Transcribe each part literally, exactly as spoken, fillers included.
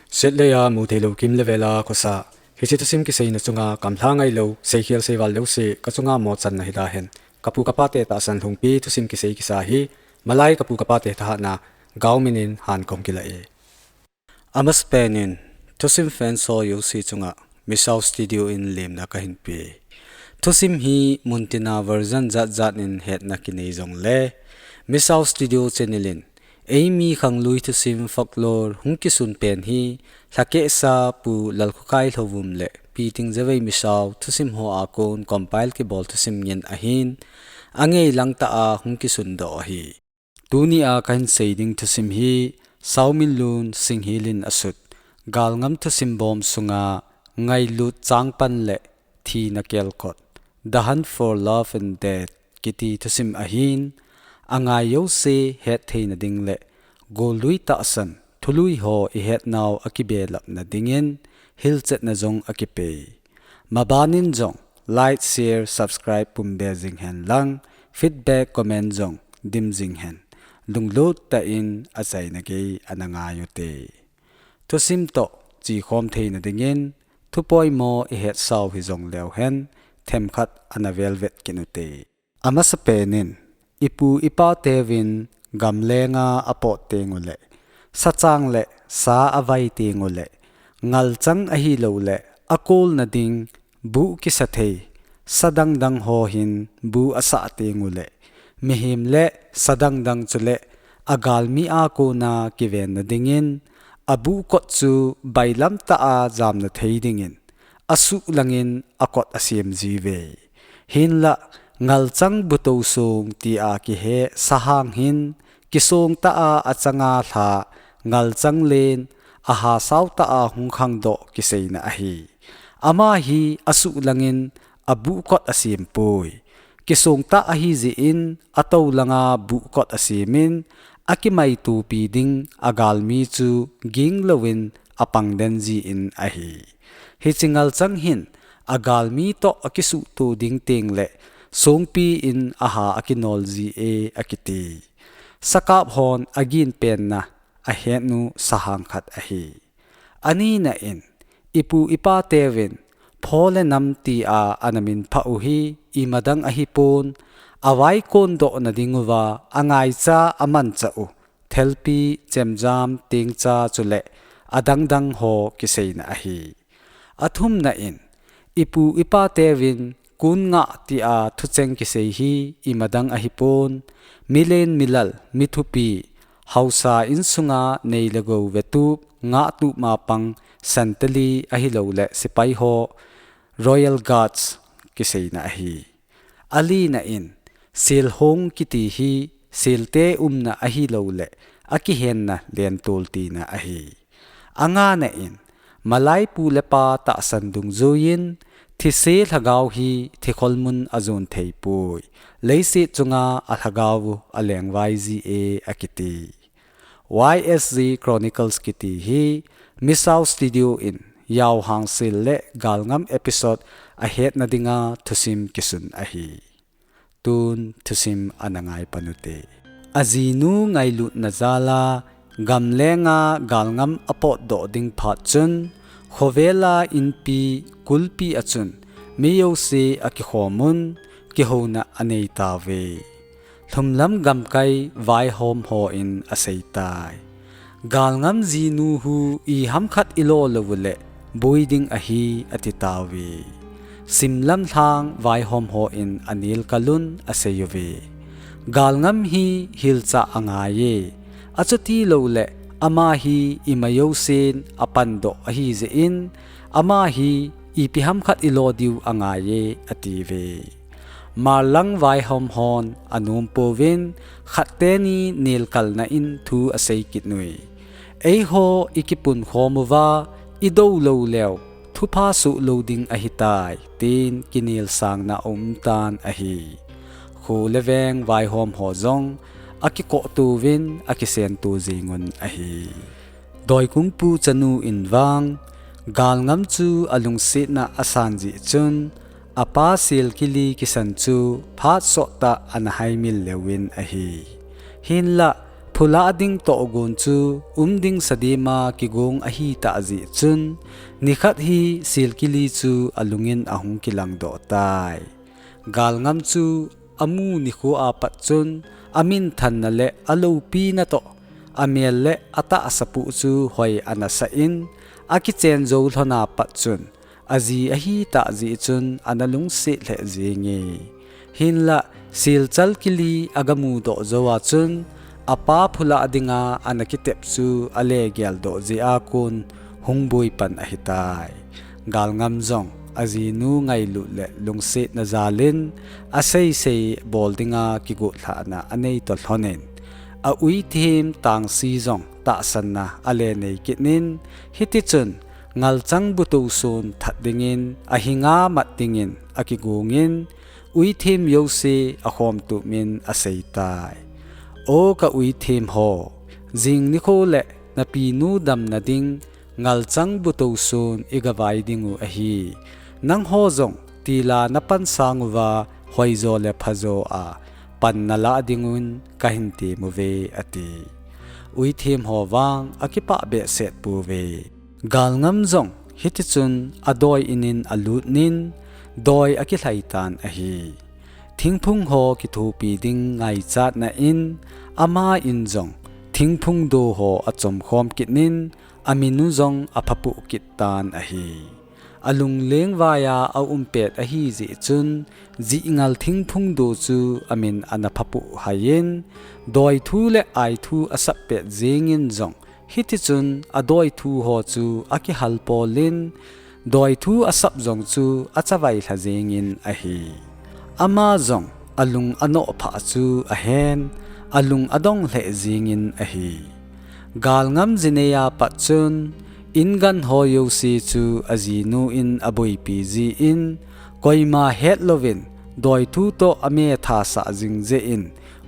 Setlei a mu theilou kim le vela khosa. Hiche thusim kiseina chunga kamlha ngailou, seikhel seival lou se, kachunga mo channa hida hen. Kapu kapa te tahsan lhungpi thusim kisei kisa hi, malai kapu kapa te thahatna, gao minin han kong kila e. Amasapen in, thusim fan so U C chunga, Misao Studio in lemna kahin pe. Thusim hi muntina version jat jat in hetna kinei jongle, Misao Studio channel in, eimi khanglui thusim folklore hung kisun pen hi, Lhakehsa Pu Lalkhokai Lhouvum le Piting Zavei Misao thusim ho a kon compile kibol thusim ngen ahin, angei lang tah a hung kisun doh ahi. Tuni a kahin sei ding thusim hi, Saominlun Singhil in asut, Galngam thusim bom sunga, Ngailut Changpan le Thina Kelkot, The Hunt for Love and Death, kiti thusim ahin, angai jouse hetthei nading le, gollui tahsan, thului ho ihet nau akibelap nadingin, hilchetna jong akipei. Mabanin jong, like, share, subscribe pumbe jing hen lang, feedback, comment jong dim jing hen. Lunglut tah in achaina gei ana ngai ute. Thusim toh, chikhom theina dingin, thupoimo ihet sau hi jong leu hen, themkhat ana velvet kit ute. Amasapen in, ipu ipa teuvin gamlenga apot teng ule, sachang le sa avai teng ule, ngalchang ahilou le, akolna ding, buh kisa thei, sa dangdang ho hin buh asah teng ule, mihem le sa dangdang chule, agalmi a kona kivenna dingin, abuh kot chu bailam tah a jamna thei dingin, asuh langin akot asem jiuve. Hinlah, ngalchang butou song tia kihe sahang hin, kisong tah a achanga lha, ngalchang len, ahasau tah a hung khangdoh kiseina ahi. Ama hi asuh langin abuh kot asem poi. Kisong tah ahi jeh in, atou langa buh kot asemin, akimaitopi ding agalmi chu ging louvin apang den jin ahi. Hiche ngalchang hin, agalmi toh akisuhto ding teng le, songpi in aha akinol ji e akiti. Sakap hon agin penna ahetnu sahang khat ahi. Anina in, ipu ipa teuvin, pho le nam tia ana minphah u hi imadang ahipon, avai kondohna dinguva angaicha amanchah u, thelpi, chemjam, tengcha chule adangdang ho kiseina ahi. Athumna in, ipu ipa teuvin kun ngah tia thucheng kisei hi imadang ahipon, milen milal, mithupi, haosa insunga nei le gou vetup, ngah tup ma pang, santali ahilou le sepai ho, Royal Guards kiseina ahi. Alina in, selhong kiti hi selte umna ahilou le akihenna lentol tina ahi. Angana in, malai pu le pa tahsan dungjuiyin, thise lhagao hi thikhol mun ajon thei poi. Leiset chunga alhagao u alengvai ji e akiti. Y S G Chronicles kiti hi Misao Studio in Yaohang Sil le Galngam episode ahetna dinga thusim kisun ahi. Tun thusim ana ngai pan ute. Ajinu ngailutna jala gamlenga galngam apotdoh ding phat chun, khovela inpi kulpi a chun mi jouse akikhom un, kihouna anei tauve. Lhumlam gamkai vaihom hon asei tai. Galngam jinu hu iham khat ilo lou uleh boi ding ahi ati tauve. Simlam lhang vaihom hon anelkal un asei uve. Galngam hi hilchah angaiye. Achuti louleh ama hi ima jousen apandoh ahi jeh in, ama hi ipi ham khat ilo diu angaiye atiuve. Marlang vaihom hon anom pouvin, khat teni nelkalna in thu asei kit uvin. Eiho ikipun khom uva, idou lou leu, thupha soh lou ding ahitai, tin kinelsangna aum tan ahi. Kho le veng vaihom ho jong akikoh touvin, akisen to jing un ahi. Doikungpu chanu in vang, galngam chu alungsetna asan jeh chun, apa Selkili kisan chu phat sottah ana haimil leuvin ahi. Hinlah, Phulah ding tohgon chu um ding sadema kigong ahitah jeh chun, nikhat hi silkili chu alungin ahung kilangdoh tai. Galngam chu amu nikho a pat chun, aminthanna le aloupina toh, amel le atahsa puh chu hoi anasah in, akichen jou lhona pat chun, aji ahitah jeh chun ana lungset lheh jenge. Hinlah, silchal kili agamudoh jou a chun, apa phulah dinga ana kitep chu alegeldoh jeh a kon hung boi pan ahitai. Galngam jong ajinu ngailut le lungsetna jalin, aseisei bol dinga kigotlhahna anei toh lhonin, a uithem Tangsi jong tahsanna ale nei kitnin, hitichun ngalchang butoson that dingin, ahinga mat dingin akigongin, uithem jouse akhomtup in aseitai. O ka uithem ho, jing nikho le napinu damna ding ngalchang butoson igavai dingu ahi. Nangho jong tila napan sang uva hoijo le phajo a pan nalah dingun kahin temuve, ati. Uithem ho vang akipah behseh pouve. Galngam jong hitichun adoi inin alutnin, doi akilhai tan ahi. Thingphung ho kithopi ding ngaichatna in, aman jong thingphung do ho achomkhom kitnin, aminu jong aphapuh kit tan ahi. Alungleng vaiya aum pet ahijeh chun, jihngal thingphung do chu amin ana phapuh haiyin, doithu le aithu asap pet jengin jong, hitichun adoithu ho chu akihal polin, doithu asap jong chu achavai lha jengin ahi. Ama jong alung anoh phah chu ahen, alung adong lheh jengin ahi. Galngam jinei a pat chun, ingan ho jouse chu ajinu in aboipi jin, koima het louvin, doithu toh ametha sah jing jeh in,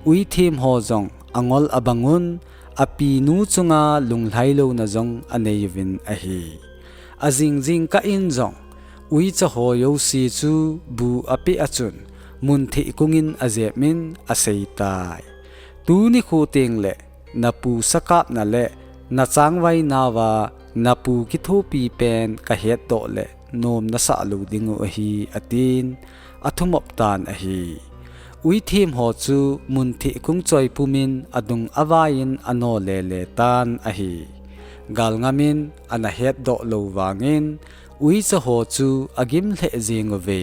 uithem ho jong angol abangun, apinu chunga lunglhai louna jong anei uvin ahi. Ajing jingkah in jong, uicha ho jouse chu bu apeh a chun, muntheh kungin ajepin aseitai. Tuni khu tengle, napu sakapna le nachangvai nauva, napu kithopi pen kahetdoh le nom nasah lou dingu ahi, atin, athumop tan ahi. Uithem ho chu muntheh kung choi pumin adung avaiyin ano lele tan ahi. Galngam in ana hetdoh lou vangin, uicha ho chu agim lheh jeng uve.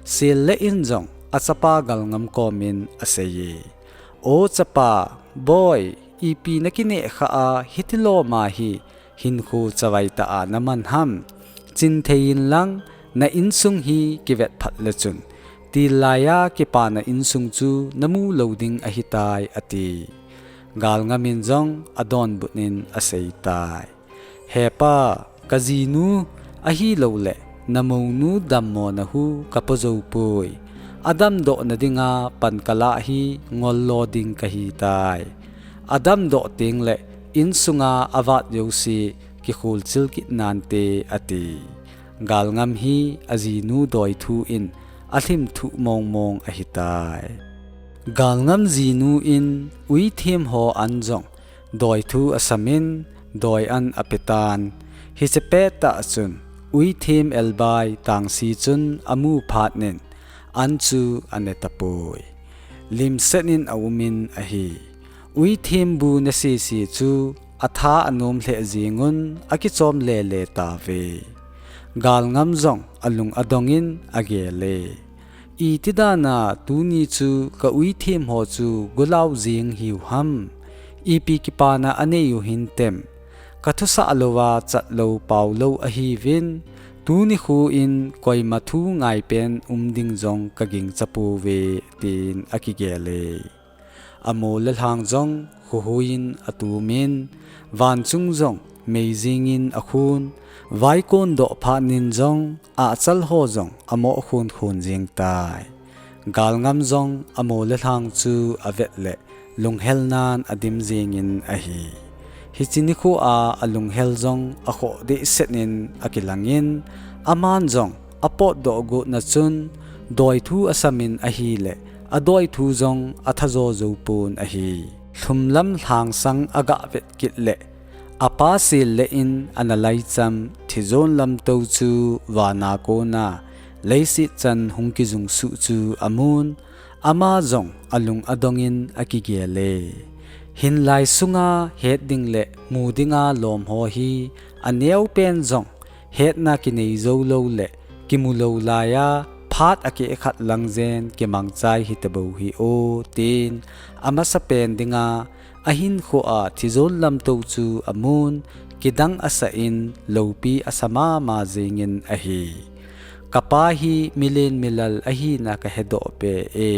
Sel le in jong achapa Galngam komin aseiye. O chapa, boi, ipi nakineh khah a hiti loma hi hinkho chavai tah a naman ham? Chin thei inlang, na insung hi kivet phat le chun, til laiya kipana insung chu namu lou ding ahitai, ati. Galngam in jong adonbut in aseitai. He pa, kajinu, ahilouleh namounu dammo nahu kapo jou poi. Adamdoh nadinga pan kalah hi ngol lo ding kahitai. Adamdoh tengle insunga avat jouse kikholchil kit nante, ati. Galngam hi ajinu doithu in alhimthuh mongmong ahitai. Galngam jinu in uithem ho an jong doithu asamin, doi an apetan. Hiche pettah chun, uithem elbai Tangsi chun amu phatnin, an chu anetapoi. Limset in aumin ahi. Uithem bu nasese chu atha anom lheh jengun akichom lele tauve. Galngam jong alung adongin agele. Iti dana tuni chu ka uithem ho chu golau jeng hiu ham? Ipi kipana anei u hintem? Kathusah louva chatlou paolou ahiuvin, tuni khu in koima thu ngaipen um ding jong kagingcha pouve, tin akigele. Amo le lhang jong khuhuiyin atumin, vanchung jong meijingin akhun, vaikon doh phatnin jong ahchal ho jong amoh khunkhun jeng tai. Galngam jong amo le lhang chu avet le lunghelnan adim jengin ahi. Hiche nikhoa alunghel jong akhoh dehset in akilangin, aman jong apotdoh gotna chun doithu asamin ahile, adoithu jong athajo joupon ahi. Lhumlam lhangsang agah vet kit le, apa sel le in ana laicham thijon lamto chu vana kona leiset chan hung kijungsuh chu amun, ama jong alung adongin akigel e. Hinlai sunga het ding le mu dinga lom ho hi aneo pen jong hetna kinei jou lou le kimu lou laiya phat akeh khat lang jen kimangchai hita bou hih o, tin amasapen dinga ahinkhoa thijon lamto chu amun, kidang asah in loupi asa mama jengin ahi. Kapa hi milen milal ahina kahedoh peh e.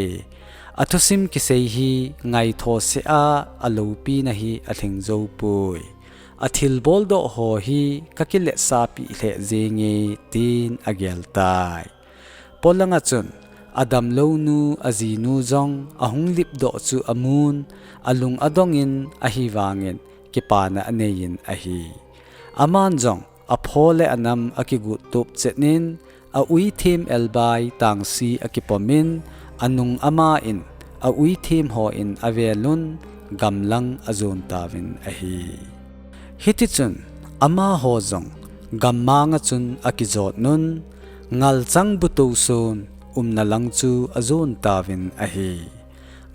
Athusim kisei hi ngaitho seh a, aloupina hi alhing jou poi. Athilbol doh ho hi kakiletsahpeh lheh jenge, tin agel tai. Polanga chun adamlounu ajinu jong ahung lipdoh chu amun, alung adongin ahivangin kipana aneiyin ahi. Aman jong apho le anam akigot tup chet in, a-ui them elbai tangsi akipomin, anung ama in a-ui them hon avelun gamlang ajon tauvin ahi. Hitichun amaho jong gammanga chun akijotnun, ngalchang bu touson umna lang chu ajon tauvin ahi.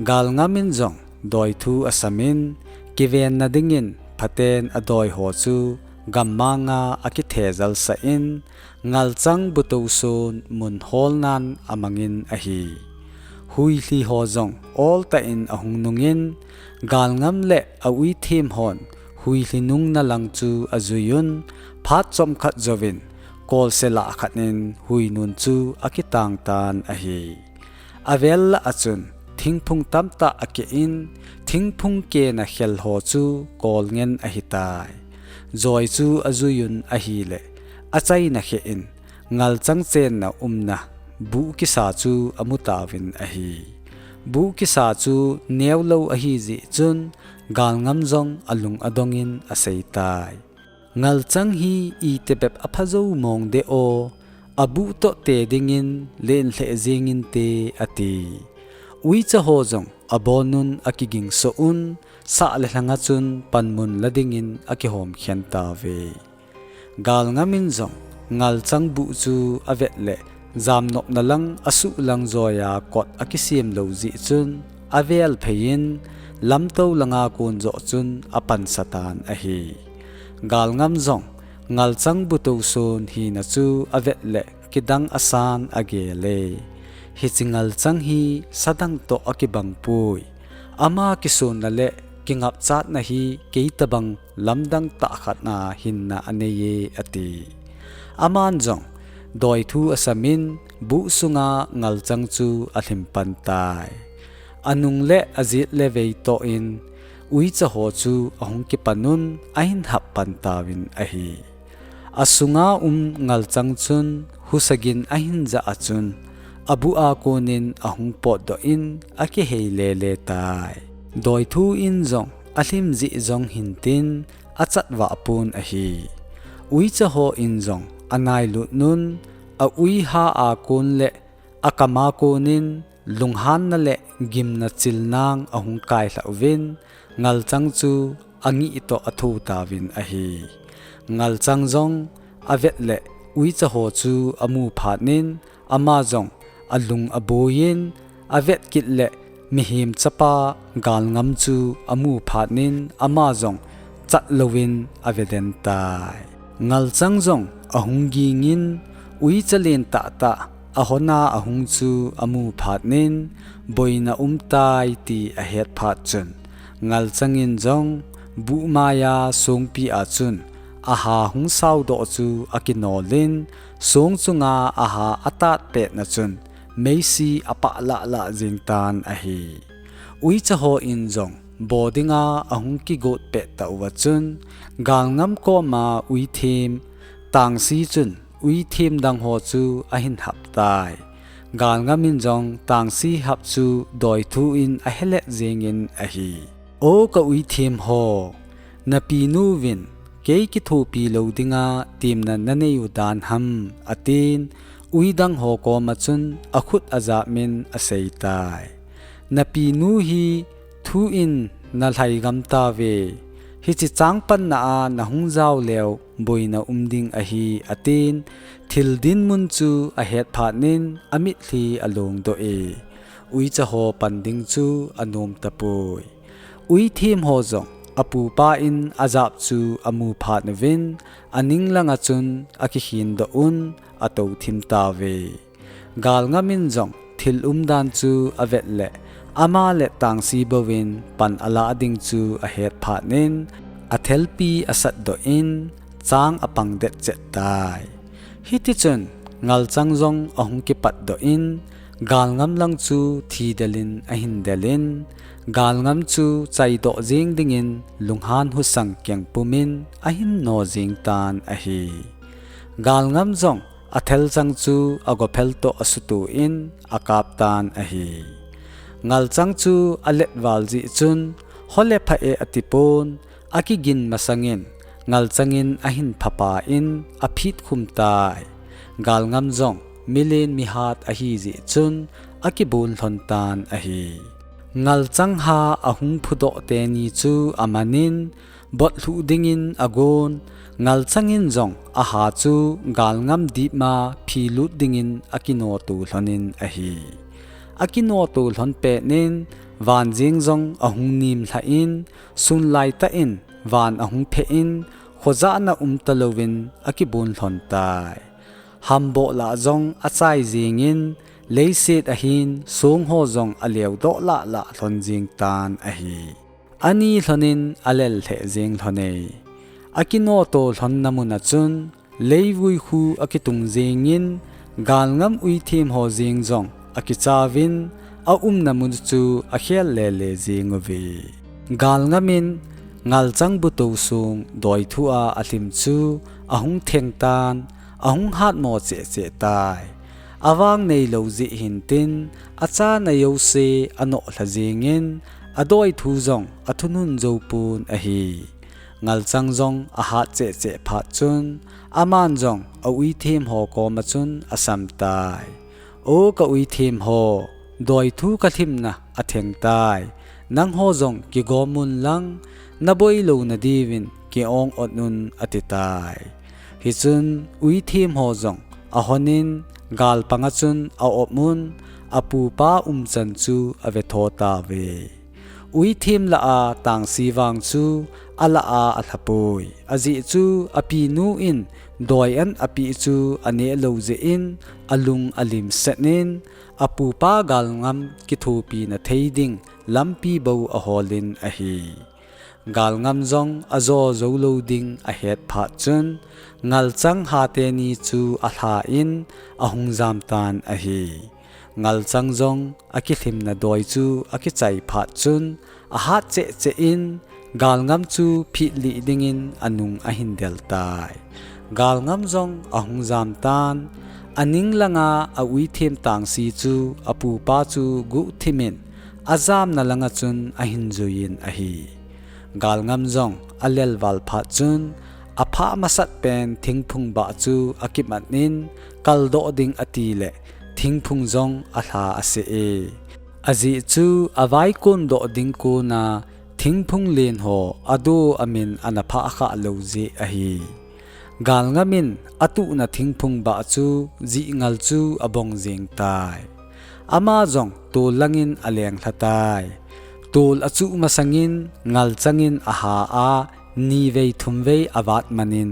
Galngam in jong doithu asamin, kivenna dingin phaten adoi ho chu gammanga akithejal sah in, ngalchang bu touson mun holnan amangin ahi. Huilhi ho jong oltah in ahung nungin, galngam le a-ui them hon huilhi nungna lang chu ajuiyun, phat chomkhat jouvin kolse lah khat in huinun chu akitang tan ahi. Avel lah a chun thingphung tamtah akeh in, thingphung kena khel ho chu kolngen ahitai. Joi chu ajuiyun ahile, achaina kheh in, ngalchang chenna umna buh kisa chu amu tauvin ahi. Buh kisa chu neolou ahijeh chun, galngam jong alung adongin aseitai. Ngalchang hi itobep apha jou mong de o, abuh toh te dingin len lheh jengin te, ati. Uicha ho jong abonun akigingsoh un, sah le lhanga chun panmun la dingin akihomkhen tauve. Galngam in jong ngalchang buh chu avet le, jamnopna lang asuhlang joiya kot akisem lou jeh chun, avel pheiyin lamto langa kon joh chun apansa tan ahi. Galngam jong ngalchang bu touson hina chu avet le kidang asan agel e. Hiche ngalchang hi sadang toh akibang poi. Ama kisonna le kingapchatna hi kei tobang lamdang tah khat a hinna anei e, ati. Aman jong doithu asamin buh sunga ngalchang chu alhim pan tai. Anung le ajet le vei toh in uicha ho chu ahung kipanun ahin hap pan tauvin ahi. Asunga um ngalchang chun husa gin ahin jah a chun, abuh a konin ahung potdoh in akihei lele tai. Doithu in jong alhim jeh jong hintin achat vah pon ahi. Uicha ho in jong anailut nun, a-uiha a kon le akam a konin lunghanna le gimna chilnang ahung kailhah uvin, ngalchang chu angih toh atho tauvin ahi. Ngalchang jong avet le uicha ho chu amu phatnin, ama jong alung aboiyin, avet kit le mihem chapa galngam chu amu phatnin, ama jong chat louvin aveden tai. Ngalchang jong ahung gingin, uicha len tahtah ahona ahung chu amu phatnin, boina umtai ti ahet phat chun, ngalchang in jong buh maiya songpi a chun aha hung saodoh chu akinolin, song chunga aha atat petna chun meisi apah lahlah jeng tan ahi. Uicha ho in jong bo dinga ahung kigot pet tah uva chun, galngam koma uithim tangsi chun uithim dang ho chu ahin hap tai. Galngam in jong tangsi hap chu doithu in ahelet jengin ahi. O ka uithim ho, napinu vin kei kithopi lou dinga temna nanei u dan ham, atin, uidang ho koma chun akhut ajapmin aseitai. Napinu hi thu in nalhai gam tauve. Hiche chang panna a nahung jao leu boina um ding ahi, atin, thil dinmun chu ahet phat in amitlhi along doh e. Uicha ho pan ding chu anom tapoi. Uithem ho jong apupa in ajap chu amu phat uvin, aning langa chun akikhin doh un, atou thim tauve. Galngam in jong thil umdan chu avet le, ama le Tangsi bouvin pan alah ding chu ahet phat in, athelpi asat doh in, chang apang det chet tai. Hitichun, Ngalchang jong ahung kipat doh in, Galngam lang chu thi del in ahin del in, Galngam chu chai doh jing dingin lunghan husang keng pum in ahin no jing tan ahi. Galngam jong athelchang chu agophel toh asutu in akap tan ahi. Ngalchang chu alet val jeh chun, hole pha e ati pon, akigin masangin, Ngalchang in ahin phapa in aphit khum tai. Galngam jong milen mihat ahi jeh chun akibun lhon tan ahi. Ngalchang ha ahung phudoh teni chu aman in, bot lhuh dingin agon, Ngalchang in jong aha chu Galngam dip ma phi lut dingin akinoto lhon in ahi. Akinoto lhon pet in, van jeng jong ahung nim lha in, sun lai tah in van ahung phe in, khojahna um talouvin akibun lhon tai. Hamboh lah jong achai jing in, leiset ahin song ho jong aleo doh lah lah lhon jing tan ahi. Ani lhon in alel lheh jing lhon e. Akinoto lhonna mun a chun, leivui khu akitung jing in, Galngam uithem ho jeng jong akichauvin, aumna mun chu akhel lele jing uve. Galngam in Ngalchang buto sung doithu a alhim chu ahung theng tan, ahung hatmo cheh cheh tai. Avang neilou jeh hin tin, achana jouse anoh lha jing in, adoithu jong athunun jou pon ahi. Ngalchang jong ahat cheh cheh phat chun, aman jong a uithem ho koma chun asam tai. O ka uithem ho, doithu kalhimna atheng tai. Nangho jong kigom un lang, naboi louna diuvin ki-ong ot un, ati tai. Hichun uithem ho jong ahon in, galpang a chun a-op un, apupa umchan chu avetho tauve. Uithem lah a Tangsi vang chu alah a alhapoi. Ajeh chu apinu in doi an apeh chu aneh lou jeh in alung alim set in apupa Galngam kithopina thei ding lampi bou ahol in ahi. Galngam jong ajo jou lou ding ahet phat chun Ngalchang hateni chu alha in ahung jam tan ahi. Ngalchang jong akilhimna doi chu akichai phat chun ahat cheh cheh in Galngam chu phit lih dingin anung ahin del tai. Galngam jong ahung jam tan, aning langa a uithem Tangsi chu apupa chu guhthim in ajamna langa chun ahin jui in ahi. Galngam jong alel val phat chun, aphah masat pen thingphung bah chu akimat in kaldoh ding ati le thingphung jong alha ase e. Ajeh chu avaikon doh ding kona thingphung len ho ado amin ana phah khah lou jeh ahi. Galngam in atuhna thingphung bah chu Jihngal chu abong jeng tai. Ama jong tol langin aleng lha tai. Tol achuh masangin Ngalchang in aha a, nivei thumvei avat man in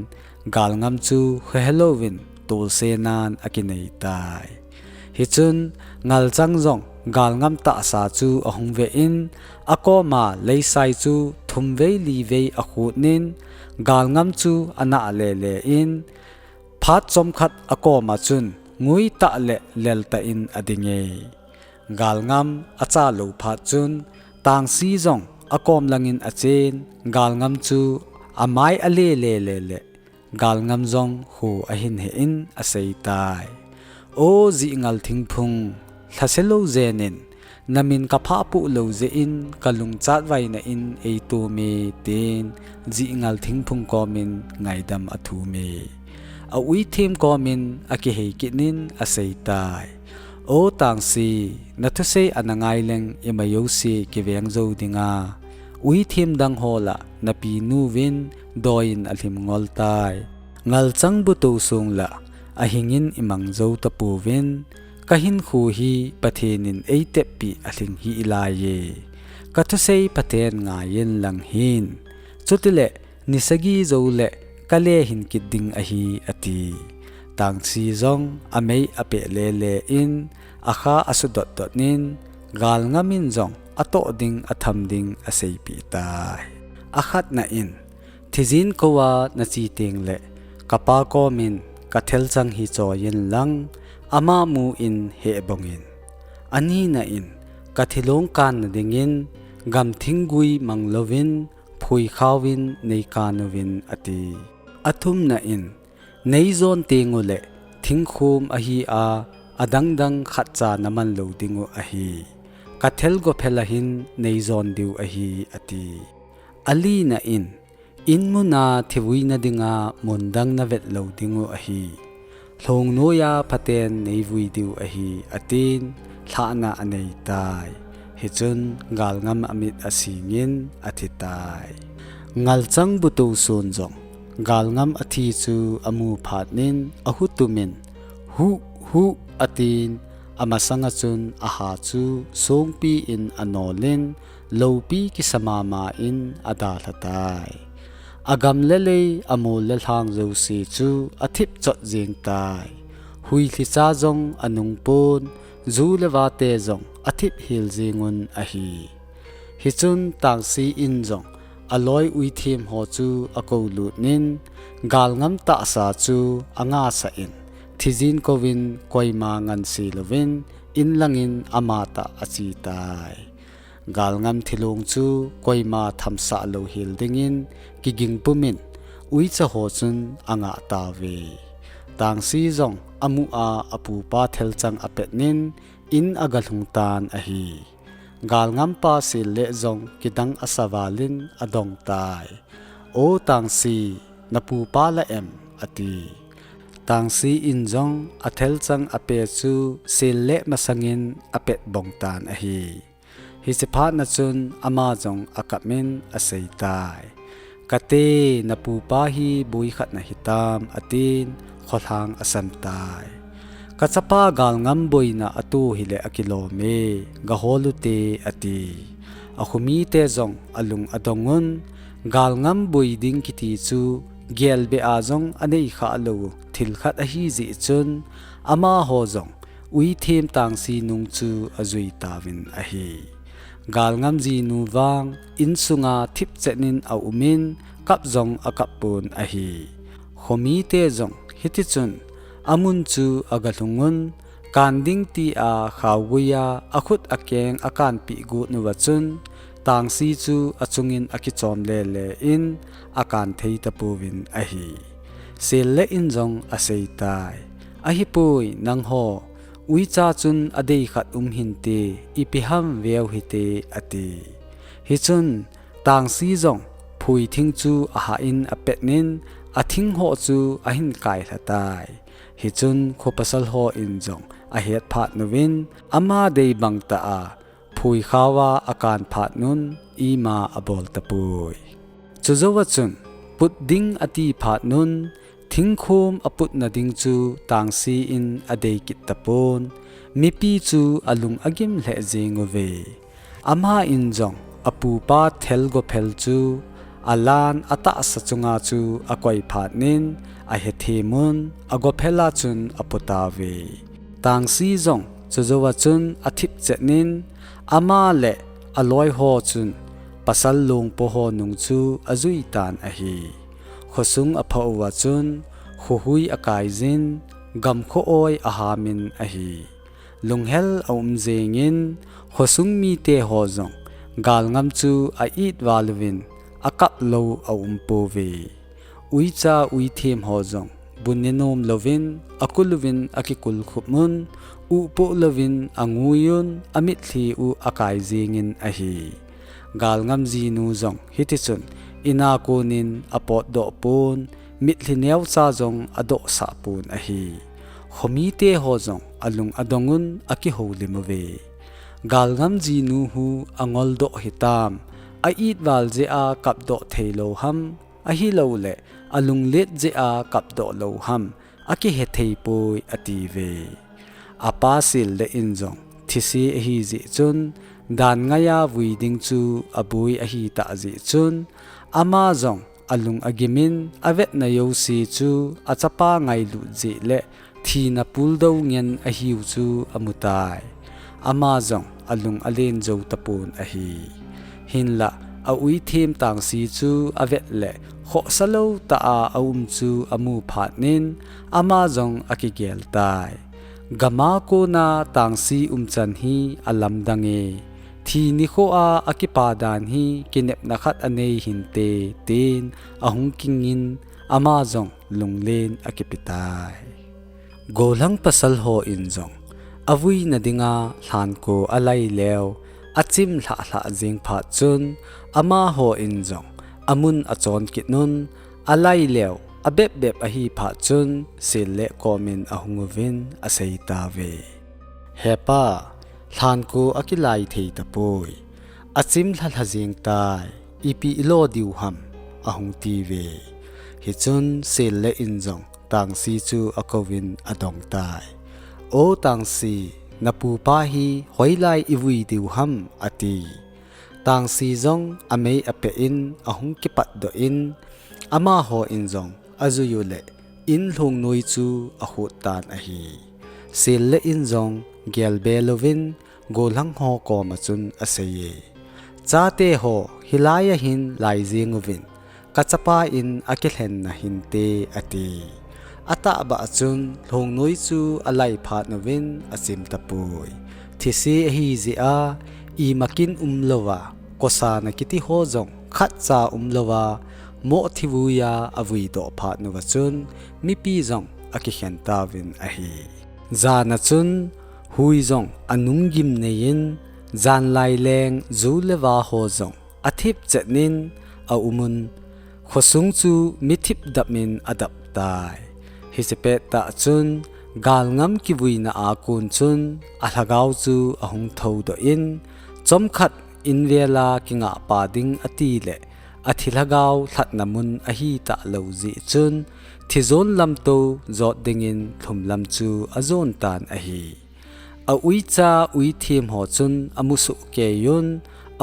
Galngam chu khohe louvin tolsenan akinei tai. Hichun Ngalchang jong Galngam tahsa chu ahung ve in, akoma leisai chu thumvei livei akhut in, Galngam chu anah lele in, phat chomkhat akoma chun ngui tah le lel tah in ading e. Galngam acha lou phat chun, Tangsi jong akom langin achen, Galngam chu amai ale lele le, Galngam jong kho ahin he in asei tai. O Jihngal thingphung, lhase lou jen in, namin kaphah poh lou jeh in kalung chatvaina in eitom e, tin Jihngal thingphung komin ngaidam athum e. A uithem komin akihei kit in asei tai. O Tangsi, nathusei ana ngai leng ima jouse kiveng jou dinga, Uithim dang ho lah napinu vin doiyin alhim ngol tai. Ngalchang buto sung lah ahingin imang jou tapouvin, kahinkho hi Pathen in eiteppi alhing hih laiye. Kathusei phaten ngaiyin lang hin. Chutileh, ni sagi jou leh kale hin kit ding ahi, ati. Tangsi jong amei apeh lele in, akha asudot dot in, Galngam in jong atoh ding atham ding aseipeh tai. Akhatna in, thijin kou a nache tengleh, kapa kom in kathelchang hi choiyin lang, ama mu in hehbong in. Anina in, kathilong kanna dingin, gamthing gui mang louvin, phuikhao vin neikan uvin, ati. Athumna in, neijon tenguleh, thingkhum ahi a, adangdang khatcha naman lou dingu ahi. Kathel gophel a hin neijon diu ahi, ati. Alina in, in muna thivuina dinga mun dang navet lou dingu ahi. Lhong noiya phaten neivui diu ahi, atin, lhahna anei tai. Hichun, Galngam amit asingin athi tai. Ngalchang buto sun jong, Galngam athi chu amu phat in, ahutum in, "Huh, huh," atin, amasanga chun aha chu songpi in anol in, loupi kisa mama in adalha tai. Agam le lei, amol le lhang jouse chu athip chot jeng tai. Huilhicha jong anung pon, ju le vate jong athip hel jengun ahi. Hichun Tangsi in jong aloi uithim ho chu akoulut in, Galngam tahsa chu angasah in, thijin kouvin koima ngansi louvin, in langin amatah ache tai. Galngam thilong chu koima thamsah lou hel dingin kiging pumin uicha ho chun angah tauve. Tangsi jong amu a apupa thelchang apet in, in agalhung tan ahi. Galngampa Sel le jong kidang asa valin adong tai. "O Tangsi, napupa la em?" ati. Tangsi in jong athelchang ape chu Sel le masangin apet bong tan ahi. Hiche phatna chun ama jong akap in asei tai. "Kate, napupa hi boi khat nahitam," atin, kholhang asam tai. "Kachapa Galngam boina atu hileh akilom e, gahol ute," ati. Akhomite jong alung adong un, Galngam boi ding kiti chu gelbe a jong anei khalou thil khat ahi jeh chun, amaho jong uithim Tangsi nung chu ajui tauvin ahi. Galngam jinu vang insunga thipchet in aumin, kap jong akap pon ahi. Khomite jong hitichun amun chu agalhung un, kan ding tia khaoguia akhut akeng akanpeh got uva chun, Tangsi chu achungin akichom lele in akan thei tapouvin ahi. Sel le in jong asei tai. "Ahipoi, nangho, uicha chun adei khat um hinte, ipi ham veu hite," ati. Hichun, Tangsi jong phuithing chu ahah in apet in, athing ho chu ahin kailha tai. Hichun khopasal hon jong ahet phat uvin, ama dei bang tah a phuikhao a akan phat un ima abol tapoi. Chujouva chun, put ding ati phat un, thingkhum aputna ding chu Tangsi in adei kit tapon, mipi chu alung agim lheh jeng uve. Ama in jong apupa thel gophel chu alan atahsa chunga chu akoi phat in ahethem un, agophel a chun apu tauve. Tangsi jong chujouva chun athipchet in, ama le aloi ho chun pasal lungpo ho nung chu ajui tan ahi. Khosung aphah uva chun khohui akaijin, gamkho oi ahamin ahi. Lunghel aum jengin, khosung mite ho jong Galngam chu a-it val uvin, akap lou aum pouve. Uicha uithim ho jong bu nenom louvin, akul uvin akikul khup un, upoh louvin angui un, amitlhi u akai jengin ahi. Galngam jinu jong hitichun, in a konin apotdoh pon, mitlhi neocha jong adohsah pon ahi. Khomite ho jong alung adong un akihoulim uve. Galngam jinu hu angoldoh hitam, a itval jeh a kapdoh thei lou ham, ahilouleh a lunglet jeh a kapdoh lou ham, akihe thei poi, ati ve. A pa Sel le in jong thise ahi jeh chun, dan ngai a vui ding chu aboi ahi tah jeh chun, ama jong alung agim in, avetna jouse chu achapa ngailut jeh le thina puldou ngen ahiu chu amu tai. Ama jong alung alen jou tapon ahi. Hinlah, a uithem Tangsi chu avet le khohsa lou tah a aum chu amu phat in, ama jong akigel tai. Gam a kona Tangsi umchan hi alamdang e, thi nikho a akipa dan hi kinepna khat anei hinte, tin ahung kingin, ama jong lunglen akipe tai. Gollhang pasal hon jong avuina dinga lhanko alai leu, achim lhah lhah jeng phat chun, amahon jong amun achon kit un, alai leu abep bep ahi phat chun, Sel le komin ahung uvin asei tauve. He pa, lhanko akilai thei tapoi. Achim lha lha jeng tai, ipi ilo diu ham, ahung tiuve. Hichun Sel le in jong Tangsi chu akouvin adong tai. O Tangsi, napupa hi hoilai ivui diu ham, ati. Tangsi jong amei apeh in ahung kipatdoh in, amahon jong ajui u le, in lhungnoi chu akhut tan ahi. Sel le in jong gelbe louvin, gollhang ho koma chun asei e. Chate ho, hilai a hin lai jeng uvin, kachapa in akilhen nahinte, ati. Atahbeh chun lhungnoi chu alai phat uvin achim tapoi. Thise ahi jeh a, imakin umlouva, kosana kiti ho jong khatcha umlouva, moh thivui a avuidoh phat uva chun, mipi jong akikhen tauvin ahi. Jan a chun, hui jong anung gim nei in, janlai leng ju le va ho jong athip chet in aum un, khosung chu mithip dap in adap tai. Hiche pettah chun, galngam kivuina a kon chun, alhagao chu ahung thoudoh in, chomkhat in vel a kingahpa ding ati le, athi lhagao lhatna mun ahi talou jeh chun, thijon lamtou jot dingin lhumlam chu ajon tan ahi. A uicha uithem ho chun amu soh kei un,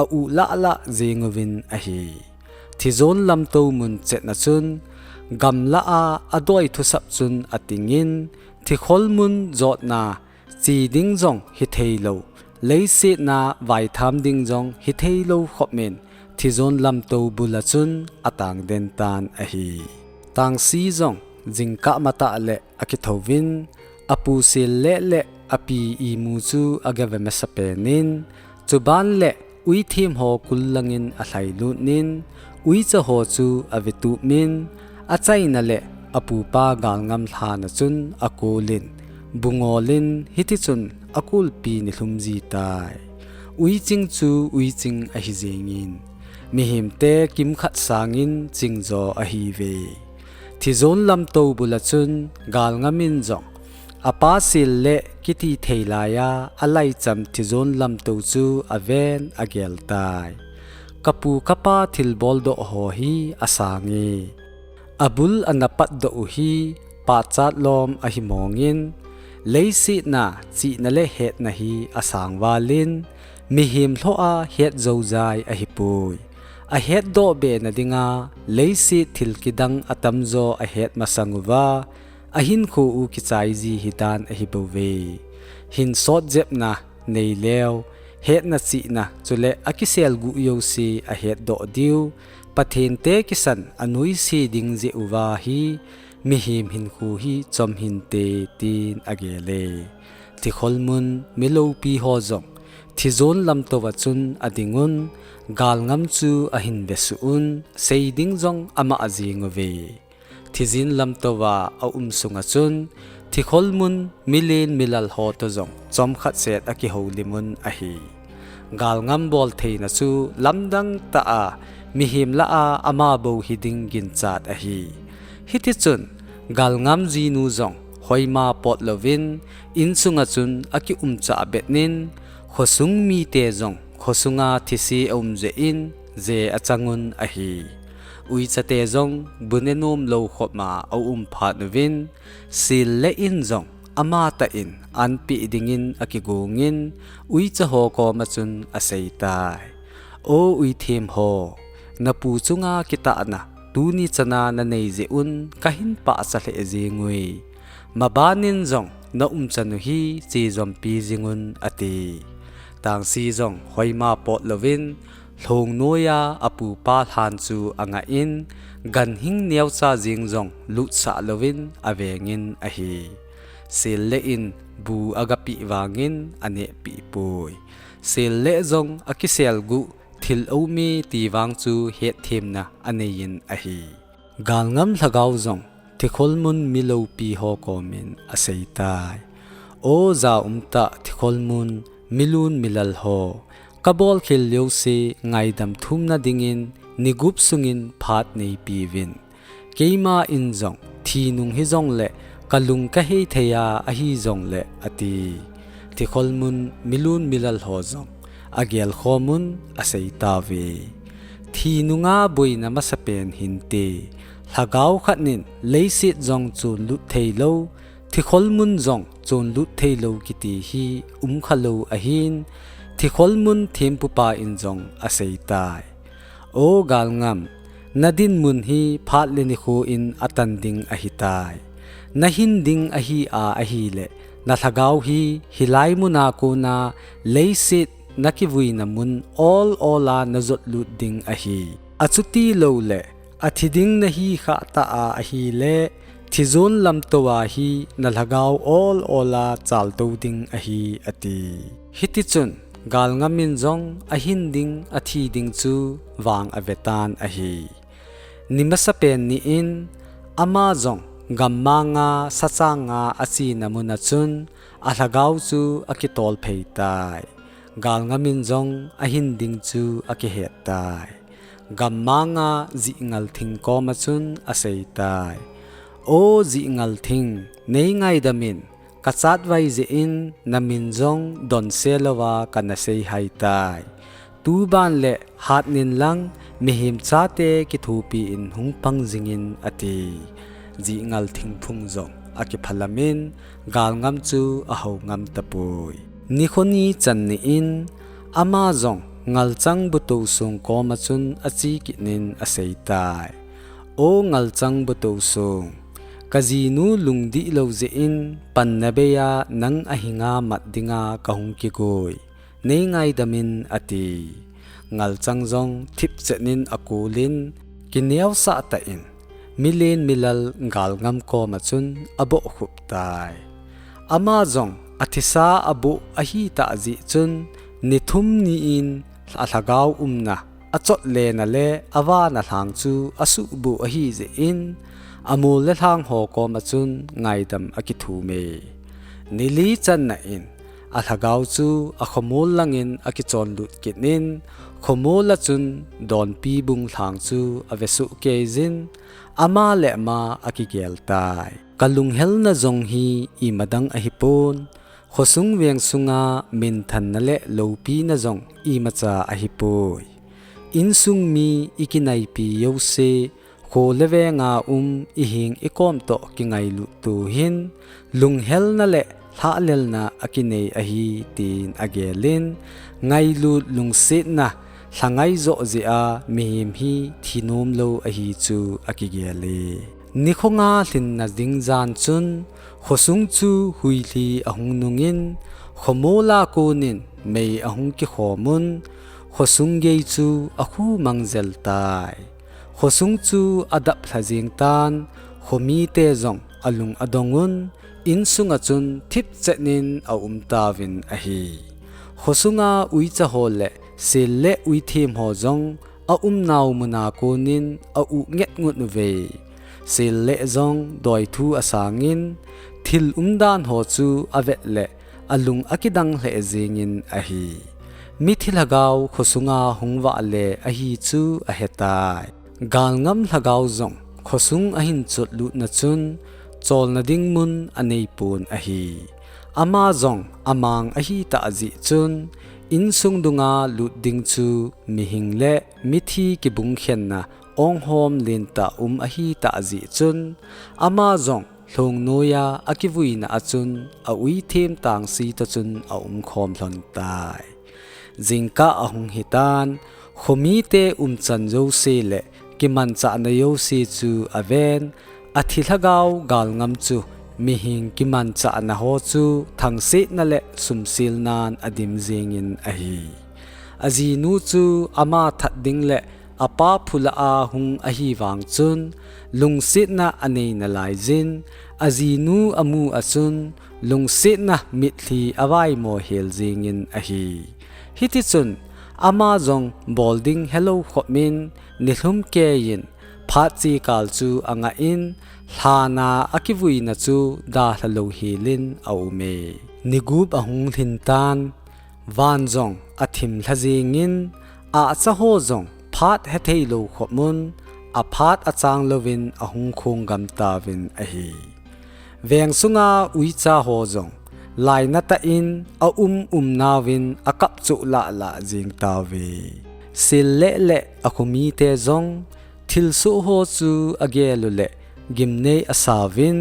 a-u lah lah jeng uvin ahi. Thijon lamtou mun chet na chun, gamlah a adoi thusap chun ating in, thikhol mun jotna, che ding jong hithei lou, leiset na vaitham ding jong hithei lou khop in, thijon lamtou bul a chun atang den tan ahi. Tangsi jong jingkah matah le akithou vin, apu Sel le le api imu chu agave masa pen in, chuban le uithem ho kul lang in alhailut in, uicha ho chu avetup in, achaina le apupa galngam lhan a chun akol in, bu ngol in, hiti chun akolpi nilhum ji tai. Uiching chu uiching ahi jeng in, mihem te kimkhat sang in chingjo ahi ve. Thijon lamtou bul a chun galngam in jong, apa Sel le kiti thei lai a alaicham thijon lamtou chu aven agel tai. Kapu kapa thilbol doh ho hi asang e. Abul ana patdoh u hi pachat lom ahi mong in, leiset na chihna le hetna hi asang val in, mihem lhoh a het jou jai ahi poi. Ahetdoh be na dinga leiset thil kidang atamjo ahet masang uva, ahinkho u kichai ji hi dan ahi bou ve. Hinsot jepna nei leu, hetna chihna chule akisel guh jouse ahetdoh diu, Pathen te kisan anoise ding jeh uva hi, mihem hinkho hi chom hinte, tin agel e. Thikhol mun mi loupi ho jong thijon lamtou a chun ading un, galngam chu ahin vesuh un, sei ding jong ama ajing uve. Thijon lamtou a aum sung a chun, thikhol mun milen milal ho toh jong chomkhat set akihoulim un ahi. Galngam bol theina chu lamdang tah a, mihem lah a ama bou hiding ginchat ahi. Hiti chun, galngam jinu jong hoima pot louvin, insung a chun akiumchah bet in, khosung mite jong khosung a thise aum jeh in, je achangun ahi. Uichate jong bu nenom lou khopma aum phat uvin, Sel le in jong amatah in anpeh dingin akigongin, uicha ho koma chun aseitai. O uithim ho, napu chunga kitahna tuni chana nanei jeh un kahin pahcha lheh jengui. Mabanin jong naumchan u hi chejompi jingun, ati. Tangsi jong hoima pot louvin, lhong noiya apupa lhan chu angah in, ganhing neocha jeng jong lutsah louvin avengin ahi. Sel le in bu agapeh vangin anehpeh poi. Sel le jong akiselguh thil aume ti vang chu hetthemna aneiyin ahi. Galngam lhagao jong thikholmun mi loupi ho komin aseitai. O jaumtah thikholmun, milun milal ho, kabolkhel jouse ngaidam thumna dingin nigup sungin phat neipeuvin. Keiman jong thi nung hijongle kalung kahei theiya ahijongle, ati. Thikholmun milun milal ho jong agelkhomun aseitauve. Thi nunga boina masapen hinte, lhagao khatnin leiset jong chonlut theilou, thikholmun jong chonlut theilou kiti hi umkhalou ahin, thikholmun thempupa in jong aseitai. O galngam, nadinmun hi phat le nikhoin atan ding ahitai. Nahin ding ahia ahile, nalhagao hi hilai muna kona leiset nakivuina mun ol ola najotlut ding ahi. Achuti loule, athi ding nahi khahtah a ahile, thijon lamtouva hi nalhagao ol ola chaltou ding ahi, ati. Hitichun, galngamin jong ahin ding, athi ding chu vang avetan ahi. Nimasapen ni in, ama jong gammanga sachanga achena muna chun alhagao chu akitolphei tai. Galngamin jong ahin ding chu akihet tai. Gammanga Jihngalthing koma chun aseitai. O Jihngalthing, neingaidamin, kachatvai jeh in namin jong donse louva kana seihai tai. Tuban le hatnin lang mihem chate kithopi in hung pang jingin, ati. Jihngalthing phung jong akiphalamin, galngam chu ahou ngam tapoi. Nikho ni channi in, ama jong Ngalchang Butousong koma chun ache kitnin aseitai. O Ngalchang Butousong, kajinu lungdihlou jeh in panna beiya nang ahinga mat dinga kahung kigoi. Neingaidamin, ati. Ngalchang jong thipchetnin akolin, kineosah tah in milen milal galngam koma chun abohkhup tai. Ama jong athisa aboh ahitah jeh chun, nithum ni in alhagao umna, achotlena le avana lhang chu asuhboh ahijeh in, amol le lhang ho koma chun ngaidam akithum e. Nili channa in, alhagao chu akhomol langin akichonlut kitnin, khomola chun Donpi Bung lhang chu avesuh keijin, ama le ama akigel tai. Kalunghelna jong hi imadang ahipon, khosung vengsunga minthanna le loupina jong imacha ahipoi. Insung mi ikinaipi jouse, kho le venga um iheng ikom toh kingailut toh hin, lunghelna le lhahlelna akinei ahi, tin agelin, ngailut lungsetna lhangai joh jeh a mihem hi thinomlou ahi chu akigel e. Nikho nga lhinna ding jan chun, khosung chu huilhi ahung nungin, khomola konin mei ahung kikhomun, khosung gei chu akhu mangjel tai. Khosung chu adaplha jeng tan, khomite jong alung adongun, insunga chun thipchetnin aumtauvin ahi. Khosunga uicha ho le sel le uithem ho jong aumnau muna konin auh ngetngut uve. Sel le jong doithu asangin, thil umdan ho chu avet le alung akidang lheh jengin ahi. Mithi lhagao khosunga hung vahle ahi chu ahetai. Galngam lhagao jong khosung ahin chotlutna chun cholna ding mun aneipon ahi. Ama jong amang ahitah jeh chun, insung dunga lut ding chu mihing le mithi kibungkhenna onghom lentah um ahitah jeh chun, ama jong lhong noiya akivuina a chun a uithem tangsi toh chun aumkhom lhon tai. Jingkah ahung hitan, khomite umchan jouse le kimanchahna jouse chu aven, athi lhagao galngam chu mihing kimanchahna ho chu thangsetna le sumsilnan adim jingin ahi. Ajinu chu ama that ding le apa phulah a hung ahi vang chun, lungsetna anei nalai jin, ajinu amu a chun, lungsetna mitlhi avaimo hel jingin ahi. Hitichun, ama jong bol ding helou khopin, nilhum keiyin, phat chikal chu angah in, lhana akivuina chu dalha lou helin aume. Nigup ahung lhin tan, van jong athim lha jingin, ahcha ho jong phat hethei lou khomun, aphat achang louvin ahung khonggam tauvin ahi. Veng sunga uicha ho jong lainatah in aum um nauvin akap choh lahlah jing tauve. Sel le le akhomite jong thilsoh ho chu agel u le gimnei asauvin,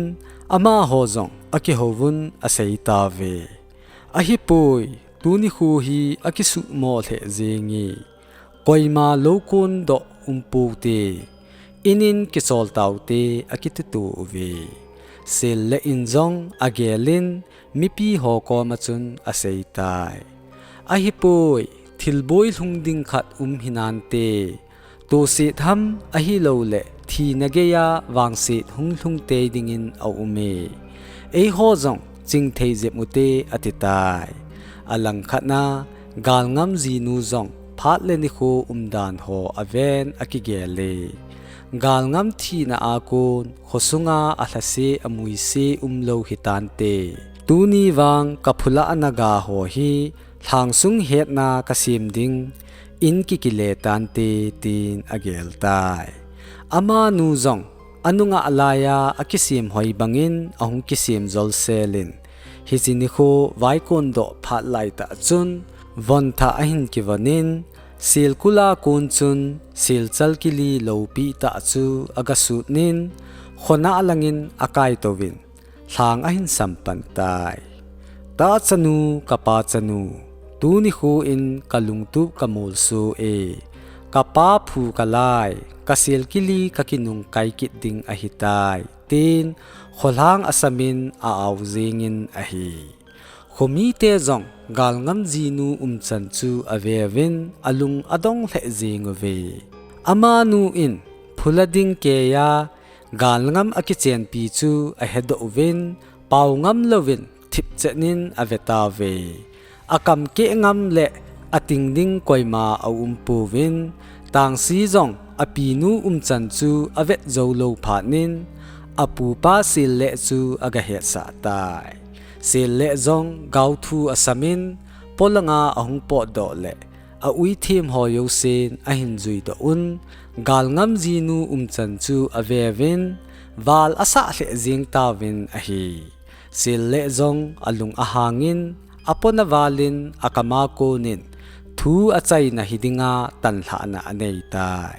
amaho jong akihouvun asei tauve. Ahipoi, tuni kho hi akisuhmo lheh jinge. Koima lou kondoh umpoute, inin kichol taute akiti touve. Sel le in jong agelin mipi ho koma chun asei tai. Ahipoi, thilboi lhung ding khat um hinante. Toset ham ahilou le thina geiya vangset hung lhung tei dingin aume. Eiho jong chingthei jep ute ati tai. Alangkhat na, galngam jinu jong phat le nikho umdan ho aven akigel e. Galngam thina a kon khosunga alhase amuise umlou hitante. Tuni vang kaphula naga ho hi lhangsung hetna kasem ding in kikile tante, tin agel tai. Amanu jong anungah laiya akisem hoi bangin ahung kisem jolselin, hiche nikho vaikon doh phat laitah chun, von thah ahin kivonin, selkul a kon chun selchal kili lopi tah chu agasutnin, khonah langin akai touvin, lhang ahin sampan tai. Tahchanu, kapa chanu, tuni kho in kalungtup kamolso e, kapa phu kalai, kaselkili kakinung kai kit ding ahitai, tin kholhang asamin a-ao jingin ahi. Khomite jong galngam jinu umchan chu aveuvin alung adong lheh jinguve. Amanu in phula ding keiya galngam akichenpi chu ahedoh uvin, pao ngam louvin thipchet in ave tauve. Akam keh ngam le ating ding koima aumpouvin, Tangsi jong apinu umchan chu avet jou lou phatnin, apupa Sel le chu agahetsah tai. Sel le jong gaothu asamin, polanga ahung potdoh le, a-uithem ho jousen ahin juidoh un, galngam jinu umchan chu aveuvin, val asah lheh jing tauvin ahi. Sel le jong alung ahangin, apona valin akama konin, thu achaina hidinga tanlhahna anei tai.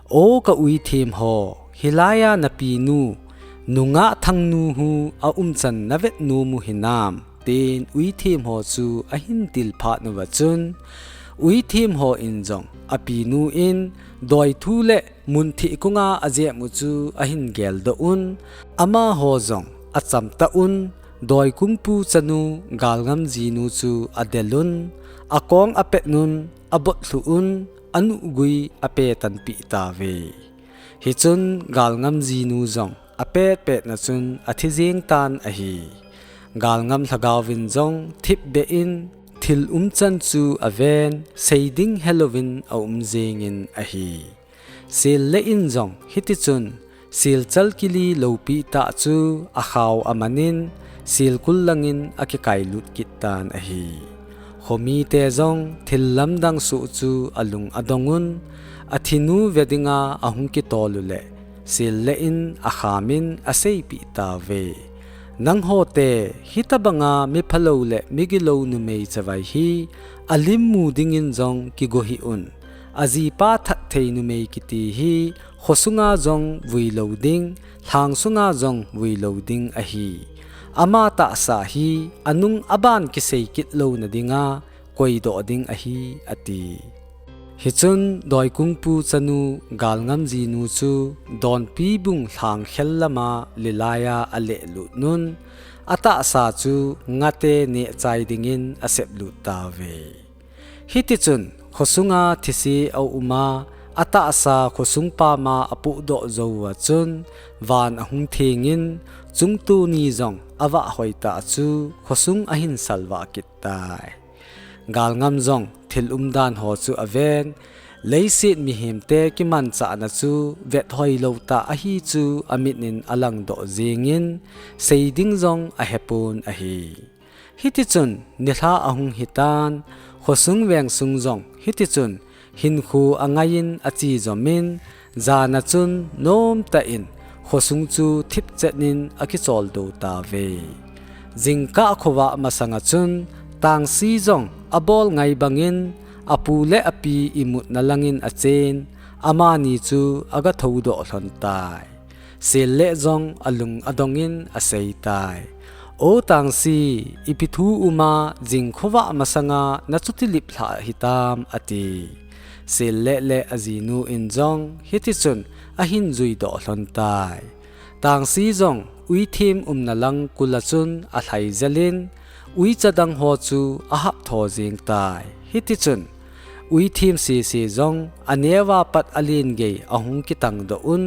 O ka-uithem ho, hilaiya napinu, nungah Thangnu hu aumchan navet nomu hinam, tin uithem ho chu ahin tilphat uva chun, uithem ho in jong apinu in, doithu le munthih kunga ajep u chu ahin geldoh un, amaho jong achamtah un, doikungpu chanu galngam jinu chu adelun, akong apetnun, abotlhuh un, anuhgui apetanpeh tauve. Hichun galngam jinu jong apetpetna chun athi jeng tan ahi. Galngam lhagaovin jong thipbeh in thil umchan chu aven, seiding helouvin aum jengin ahi. Sel le in jong hitichun, selchal kili lopi tah chu akhao amanin, selkul langin akikailut kit tan ahi. Khomite jong thil lamdang soh chu alung adong un, athinu ve dinga ahung kitol u le, Sel le in akhamin aseipeh tauve. Nanghote, hitobanga miphalou le migilou numei chavai hi alim mu dingin jong kigo hih un. Ajipa thatthei numei kiti hi khosunga jong vui lou ding, lhang sunga jong vui lou ding ahi. Ama tahsa hi anung aban kisei kit louna dinga koidoh ding ahi, ati. Hichun Doikungpu chanu Galngam jinu chu Donpi bung lhang khel lama lilaiya alehlut un, atahsa chu ngate nehchai dingin aseplut tauve. Hitichun khosunga thise auma, atahsa khosung pama apohdoh jou uva chun van ahung thengin, chungtuni jong avah hoitah chu khosung ahin salvah kit tai. Galngam jong thil umdan ho chu aven, leiset mihemte kimanchahna chu vet hoilou tah ahi chu amitnin alangdoh jengin, sei ding jong ahepon ahi. Hitichun nilhah ahung hitan, khosung vengsung jong hitichun hinkho angaiyin achejomin, jana chun nomtah in khosung chu thipchet in akicholdo tauve. Jingkah khovah masanga chun Tangsi jong abol ngai bangin apu le api imutna langin achen, amani chu aga thoudoh lhon tai. Selle jong alung adongin asei tai. O Tangsi, ipi thu uma jing khovah masanga nachuti lip lhah hitam, ati. Selle le ajinu in jong hitichun ahin juidoh lhon tai. Tangsi jong uithim umna lang kula chun alhai jelin, uicha dang ho chu ahaptho jeng tai. Hitichun uithim sese jong aneo a pat alen gei ahung kitangdoh un,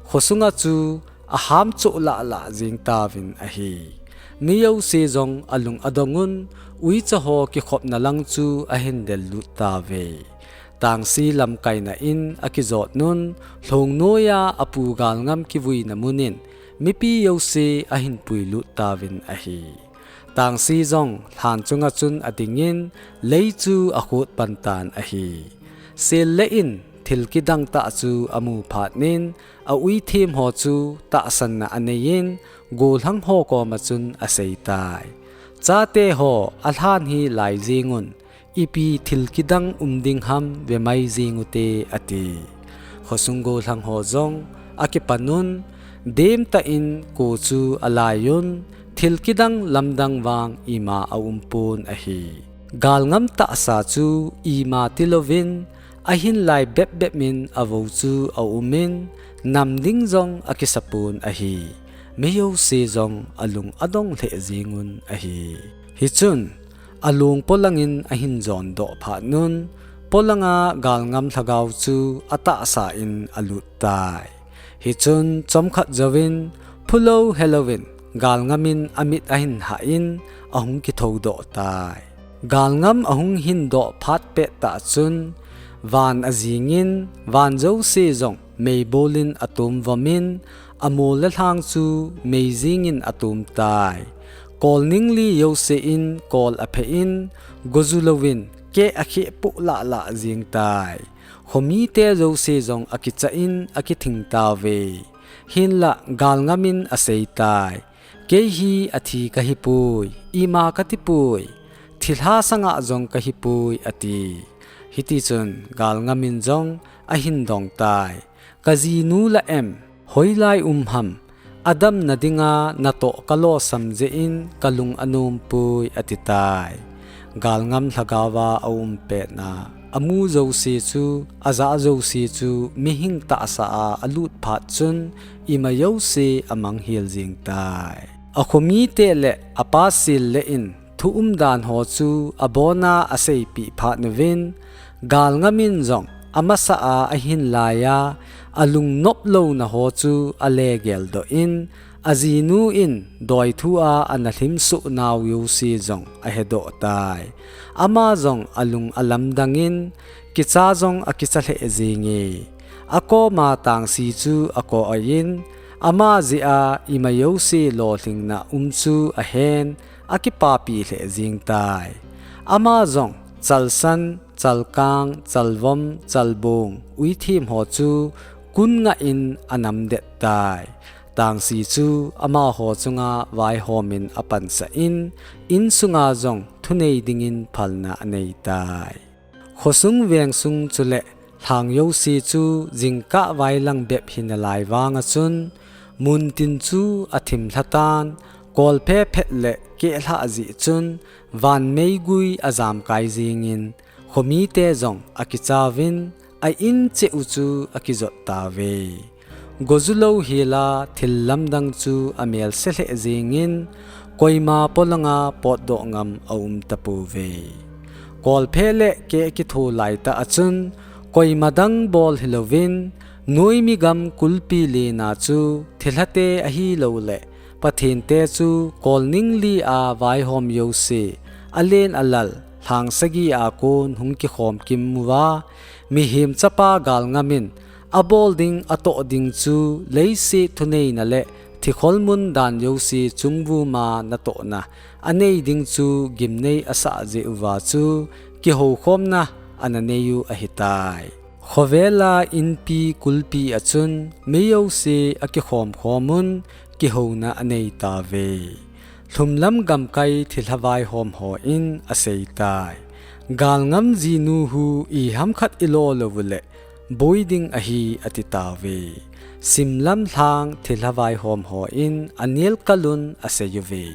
khosunga chu aham choh lahlah jeng tauvin ahi. Mi jouse jong alung adong un, uicha ho kikhopna lang chu ahin dellut tauve. Tangsi lamkaina in akijot un, lhong noiya apu Galngam kivuina munin mipi jouse ahin puilut tauvin ahi. Tangsi jong lhan chunga chun adingin lei chu akhut pan tan ahi. Selle in thil kidang tah chu amu phat in, auithim ho chu tahsanna aneiyin, gollhang ho koma chun asei tai. Chate ho, alhan hi lai jeng un, ipi thil kidang um ding ham vemai jeng ute, ati. Khosung gollhang ho jong akipan un, demtah in ko chu alai un, thil kidang lamdang vang ima aumpon ahi. Galngam tahsa chu ima tilouvin, ahin lai bepbep in avou chu aumin, nam ding jong akisapon ahi. Mi jouse jong alung adong lheh jeng un ahi. Hichun along polangin ahin jondoh phat un, polanga Galngam lhagao chu atahsa in alut tai. Hichun chomkhat jouvin, phulou helouvin, Galngam in amit ahin hah in, ahung kithoudoh tai. Galngam ahung hindoh phat pettah chun, van ajingin, van jouse jong meibolin atomvomin, amol le lhang chu meijingin atom tai. Kol ningli jouse in kol aphe in, goju louvin keh akheh poh lahlah jeng tai. Khomite jouse jong akichat in akithing tauve. Hinlah Galngam in asei tai. Kei hi athi kahipoi, ima katipoi, thilha sanga jong kahipoi, ati. Hitichun Galngam in jong ahin dong tai. Kajinu la em, hoilai um ham, adamna dinga natoh kalosam jeh in kalung anompoi, ati tai. Galngam lhagaova aum petna, amu jouse chu, ajah jouse chu, mihing tahsa a alut phat chun, ima jouse amanghel jeng tai. Akhomite le apa Selle in thu umdan ho chu abona aseipeh phat uvin, Galngam in jong amasa a ahin laiya, alungnop louna ho chu alegeldoh in, ajinu in doithu a ana lhimsoh nau jouse jong ahedoh tai. Ama jong alung alamdangin, kicha jong akicha lheh jenge. Akoma Tangsi chu akoiyin, ama jeh a ima jouse lolhingna um chu ahen, akipapi lheh jeng tai. Ama jong chalsan, chalkang, chalvom, chalbong, uithim ho chu kun ngah in anamdet tai. tangsi chu amaho chunga vaihom in apansah in, insunga jong thunei dingin phalna anei tai. Khosung vengsung chule lhang jouse chu jingkah vailang bep hi nalai vang a chun, muntin chu athim lhatan, kolphe phet le kehlhah jeh chun, van meigui ajamkai jingin, khomite jong akichauvin, a in cheh u chu akijot tauve. Goju lou hela thil lamdang chu amelse lheh jingin, koima polanga potdoh ngam aum tapouve. Kolphe le keh kitho laitah a chun, koima dang bol hilouvin, noimi gam kulpi lena chu thilhate ahilouleh, Pathen te chu kolning li a vaihom jouse, alen alal, lhang sagi a kon hung kikhom kim uva, mihem chapa galngam in, abol ding atoh ding chu leiset thuneina le thikhol mun dan jouse chungvuma natohna anei ding chu gimnei asah jeh uva chu kihoukhomna ana nei u ahitai. Khovela inpi kulpi a chun mi jouse akikhom khom un kihouna anei tauve. Lhumlam gamkai thilha vaihom hon aseitai. Galngam jinu hu iham khat ilo lou uleh boi ding ahi ati tauve. Simlam lhang thilha vaihom hon anel kalun asei uve.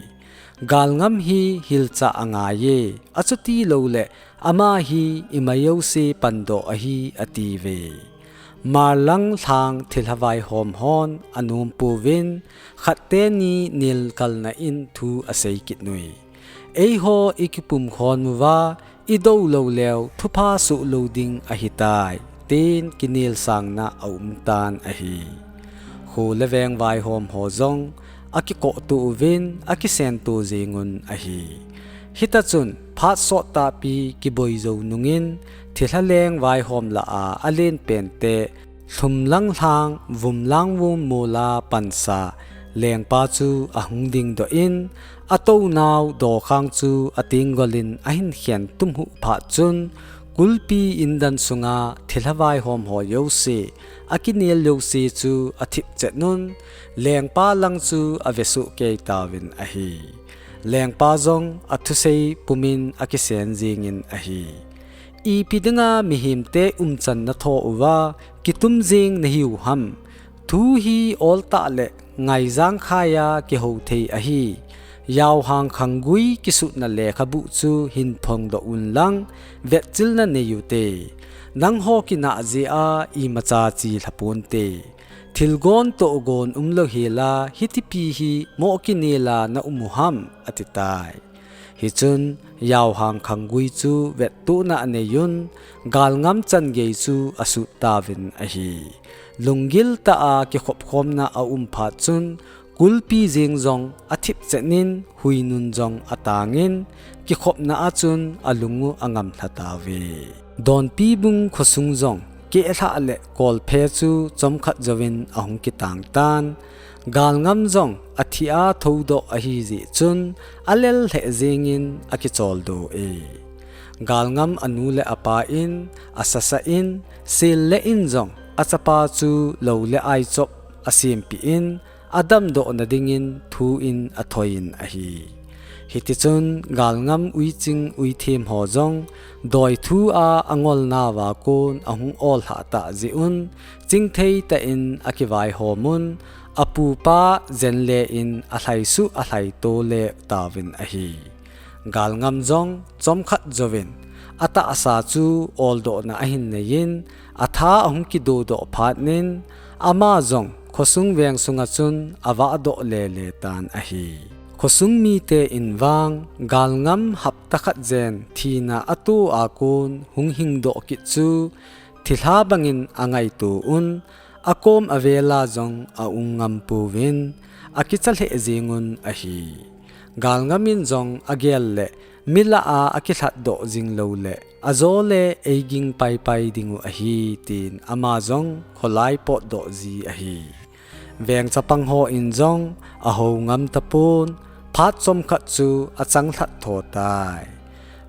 Galngam hi hilchah angaiye, achuti louleh ama hi ima jouse pandoh ahi atiuve. Marlang lhang thilha vaihom hon anom pouvin, khat teni nel kalna in thu asei kit uvin. Eiho ikipum khom uva, idou lou leu thupha soh lou ding ahitai, tin kinel sangna aum tan ahi. Kho le veng vaihom ho jong akikoh to uvin, akisen to jing un ahi. Hita chun phat sot tahpi kiboi jou nungin, thilha leng vaihom lah a alen pen te, Lhumlang lhang, vumlang vum mola pansa, lengpa chu ahung dingdoh in, atou nau dokhang chu atenggol in ahin khen tum hu phat chun, kulpi indan sunga thilha vaihom ho jouse, akinel jouse chu athip chet un, lengpa lang chu ave soh kei tauvin ahi. Lengpa jong athusei pumin akisen jingin ahi. Ipi dinga mihem te umchan natho uva, kitum jing nahiu ham. Thu hi ol tah le ngaijang khaiya kihou thei ahi. Yaohang khanggui kisutna lekhabu chu hin phongdoh un lang, vetchilna nei ute. Nangho kinah jeh a imacha chi lha ponte. Thilgon tohgon umlou hela, hitipi hi mo kinela na um u ham, ati tai. Hichun, Yaohang khanggui chu vettuhna anei un, galngam chan gei chu asut tauvin ahi. Lunggil tah a kikhop khomna aum phat chun, kulpi jing jong athip chet in, huinun jong atangin, kikhopna a chun alung u angam lha tauve. Donpi bung khosung jong, kehlhah le kolphe chu chomkhat jouvin ahung kitang tan, galngam jong athi a thoudoh ahi jeh chun, alel lheh jingin akicholdo e. Galngam anu le apa in, asasa in, sil le in jong, achapa chu lou le aichop asempeh in, adamdohna dingin thu in athoi in ahi. Hitichun, galngam uiching uithem ho jong, doithu a angolna uva kon ahung ol lhah tah jeh un, chingthei tah in akivaihom un, apupa jenle in alhaisuh alhaito le tauvin ahi. Galngam jong chomkhat jouvin, atahsa chu oldohna ahin nei in, atha ahung kidodoh phat in, ama jong khosung veng sunga chun avahdoh lele tan ahi. Khosung mite in vang, galngam hapta khat jen thina ato a kon hung hingdoh kit chu, thilha bangin angaito un, akom avela jong aum ngam pouvin, akicha lheh jing un ahi. Galngam in jong agel le, mi lah a akilhatdoh jing lou le, ajo le eiging paipai ding u ahi, tin ama jong kholai potdoh ji ahi. Veng chapang ho in jong ahou ngam tapon, phat chomkhat chu achang lhat tho tai.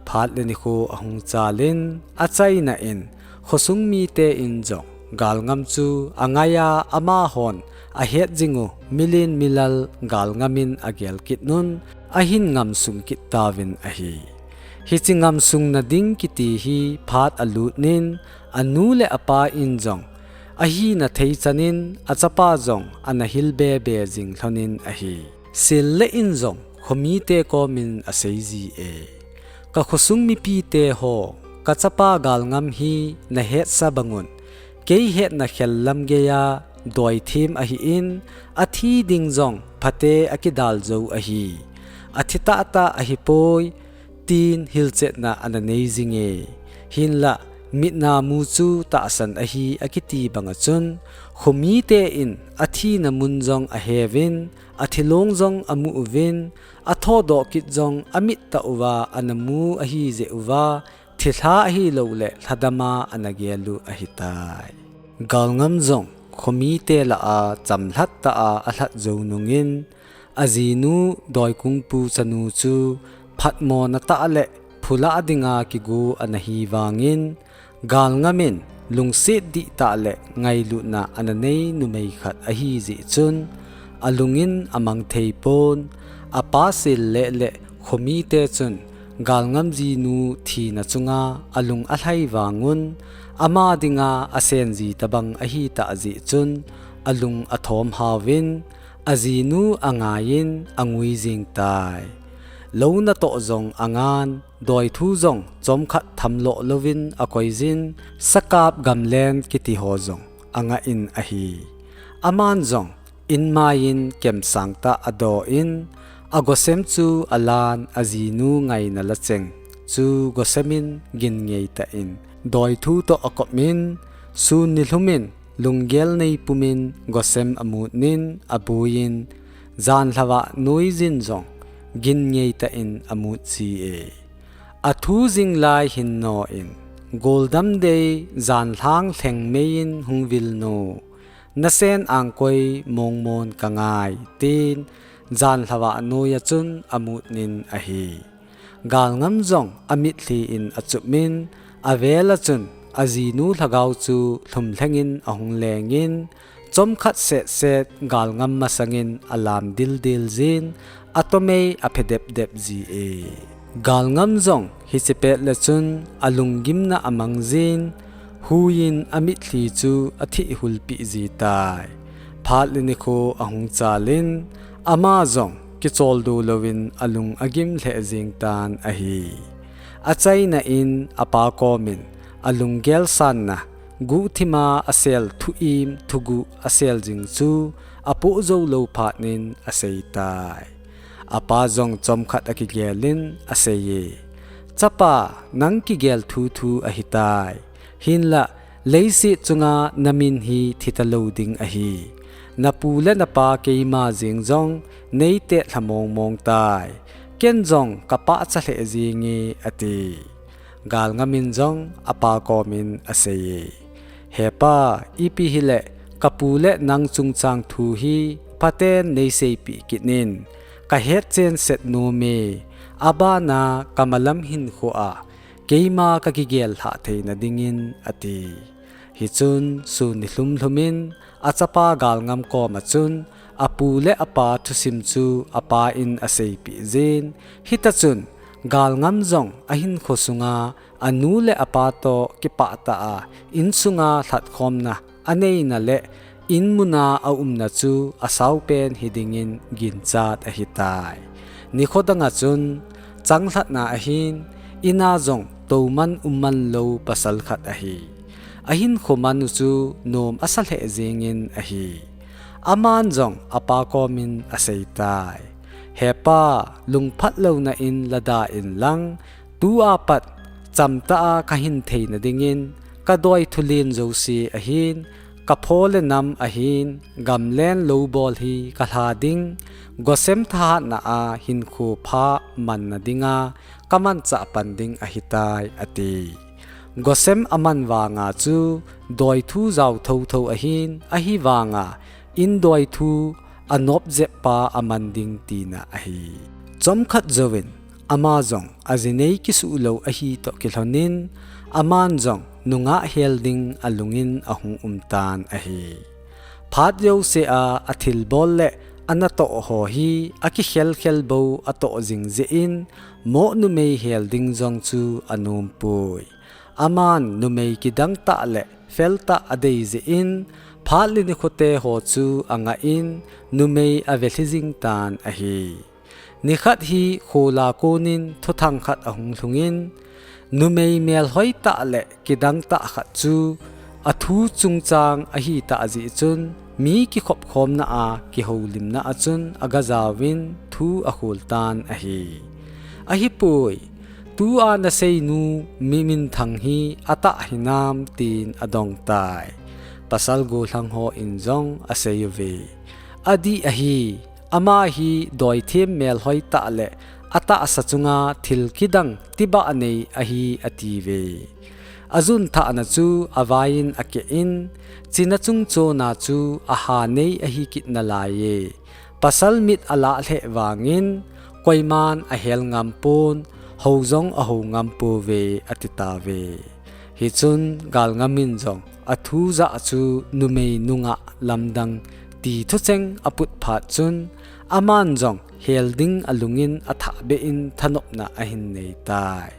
Phat le nikho ahung chal in, achaina in, khosung mite in jong, galngam chu angaiya amahon ahet jing u milen milal galngam in agel kit un, ahin ngamsung kit tauvin ahi. Hiche ngamsung nading kiti hi phat alut in, anu le apa in jong ahina thei chan in, achapa jong ana hil bebe jing lhon in ahi. Sil le in jong khomite kom in asei ji e. Ka khosung mipite ho, ka chapa galngam hi nahet sa bang un, kei hetna khel lam gei a doi them ahi in, athi ding jong phate akidal jou ahi. Athi tahtah ahi poi, tin hilchetna ana nei jing e. Hinlah mitna mu chu tahsan ahi akiti bang a chun, khomite in athina mun jong ahe uvin, athi long jong amu uvin, athodoh kit jong amit tah uva ana mu ahi jeh uva, thilha ahilou le lhadam a ana gel u ahi tai. Galngam jong khomite lah a chamlhat tah a alhat jou nung in, ajinu doikungpu chanu chu phatmo na tah le phulah dinga kigu ana hi vang in, galngam in lungset dihtah le ngailutna ana nei numei khat ahi jeh chun, alung in amang thei pon, apa Sil le le khomite chun galngam jinu thina chunga alung alhai vang un, ama dinga asen ji tabang ahi tah jeh chun, alung athom hao vin, ajinu angai in angui jing tai. Lou natoh jong angan, doithu jong chomkhat thamloh louvin akoi jin, sakap gamlen kiti ho jong angah in ahi. Aman jong in mai in kemsang tah adoh in, agosem chu alan, ajinu ngaina la cheng chu gosem in gin ngei tah in doithu toh akop in, sun nilhum in lunggel nei pum in gosem amut in abui in, jan lhavah noi jin jong gin ngei tah in amut ji e. Athu jing lai hin no in, goldam dei jan lhang lheng mei in hung vil nu, nasen angkoi mongmon ka ngai, tin jan lhavah noi a chun amut in ahi. Galngam jong amitlhi in achup in, avel a chun ajinu lhagao chu lhum lheng in ahung leng in, chomkhat setset galngam masang in alam dildil jin, atomei aphe depdep ji e. Galngam jong hiche pet le chun alunggimna amang jin, hui in amitlhi chu athih hulpih ji tai. Phat le nikho ahung chal in, ama jong kicholdo louvin alung agim lheh jing tan ahi. Achaina in apa kom in alunggel sanna, guhthima asel thu im thuguh asel jing chu apoh jou lou phat in asei tai. Apa jong chomkhat akigel in asei e, "Chapa, nang kigel thuthu ahi tai. Hinlah, leiset chunga namin hi thi talou ding ahi. Napu le napa keima jeng jong neitet lha mongmong tai. Ken jong kapahcha lheh jenge," ati. Galngam in jong apa kom in asei e, "He pa, ipi hile kapu le nang chungchang thu hi phaten neiseipeh kit in, kahet chen set nom e, abana kamalam hinkho a keima kakigel lhah theina dingin," ati. Hichun sun nilhum lhum in achapa Galngam kom a chun apu le apa thusim chu apa in aseipeh jin, hita chun Galngam jong ahinkho sunga anu le apa toh kipah tah a insunga lhatkhomna aneina le inmuna aumna chu asaupen hi dingin ginchat ahitai. Nikho dang a chun changlhatna ahin, ina jong touman umman lou pasal khat ahi. Ahinkho man u chu nom asa lheh jengin ahi. Aman jong apa kom in asei tai. "He pa, lungphat louna in lada in lang, tua pat chamtah a kahin theina dingin kadoi thulen jouse ahin, kapho le nam ahin, gamlen lou bol hi kalha ding, gosem thahatna a hinkho pha manna dinga kamanchah pan ding ahitai," ati. Gosem aman vanga chu doithu jao thotho ahin, ahivanga indoithu anop jep pa aman ding tina ahi. Chomkhat jouvin ama jong ajinei kisuh lou ahi toh kilhonin, aman jong nungah hel ding alungin ahung um tan ahi. Phat jouse a athilbol le anatoh ho hi akikhel khel bou atoh jing jeh in, moh numei hel ding jong chu anompoi. Aman numei kidang tah le fel tah adei jeh in, phat le nikho te ho chu angah in, numei avelhi jing tan ahi. Nikhat hi khola konin thuthang khat ahung lhungin, numei melhoi tah le kidang tah khat chu athu chungchang ahi tah jeh chun, mi kikhopkhomna a kihoulimna a chun agajaovin thu akhol tan ahi. Ahipoi, tua naseinu mi minthang hi atah hinam tin adong tai. Pasal gollhang hon jong asei uve. Adih ahi, ama hi doithem melhoi tah le atahsa chunga thil kidang tibah nei ahi atiuve. Ajun thahna chu avaiyin akeh in, china chung chona chu aha nei ahi kit nalaiye. Pasal mit alah lheh vangin, koiman ahel ngam pon, hou jong ahou ngam pouve, ati tauve. Hichun galngam in jong athu jah chu numei nungah lamdang ti thucheng aput phat chun, aman jong hel ding alungin athah beh in thanopna ahin nei tai.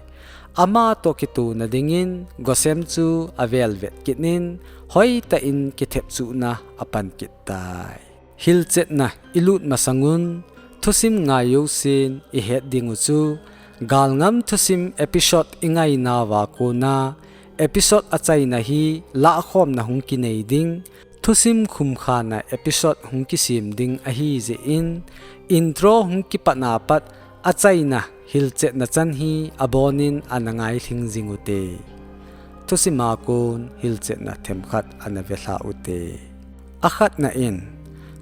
Ama toh kitona dingin Gosem chu avel vet kit in, hoitah in kithepchuhna apan kit tai. Hilchetna ilut masangun, thusim ngai jousen ihet diu chu, galngam thusim episode ingainauva kona, episode achaina hi lahkhomna hung kinei ding, thusim khumkhana episode hung kisem ding ahi jeh in, intro hung kipatna pat achaina hilchetna chan hi abonin ana ngailhing jing ute. Thusima kon hilchetna themkhat ana velha ute. Akhatna in,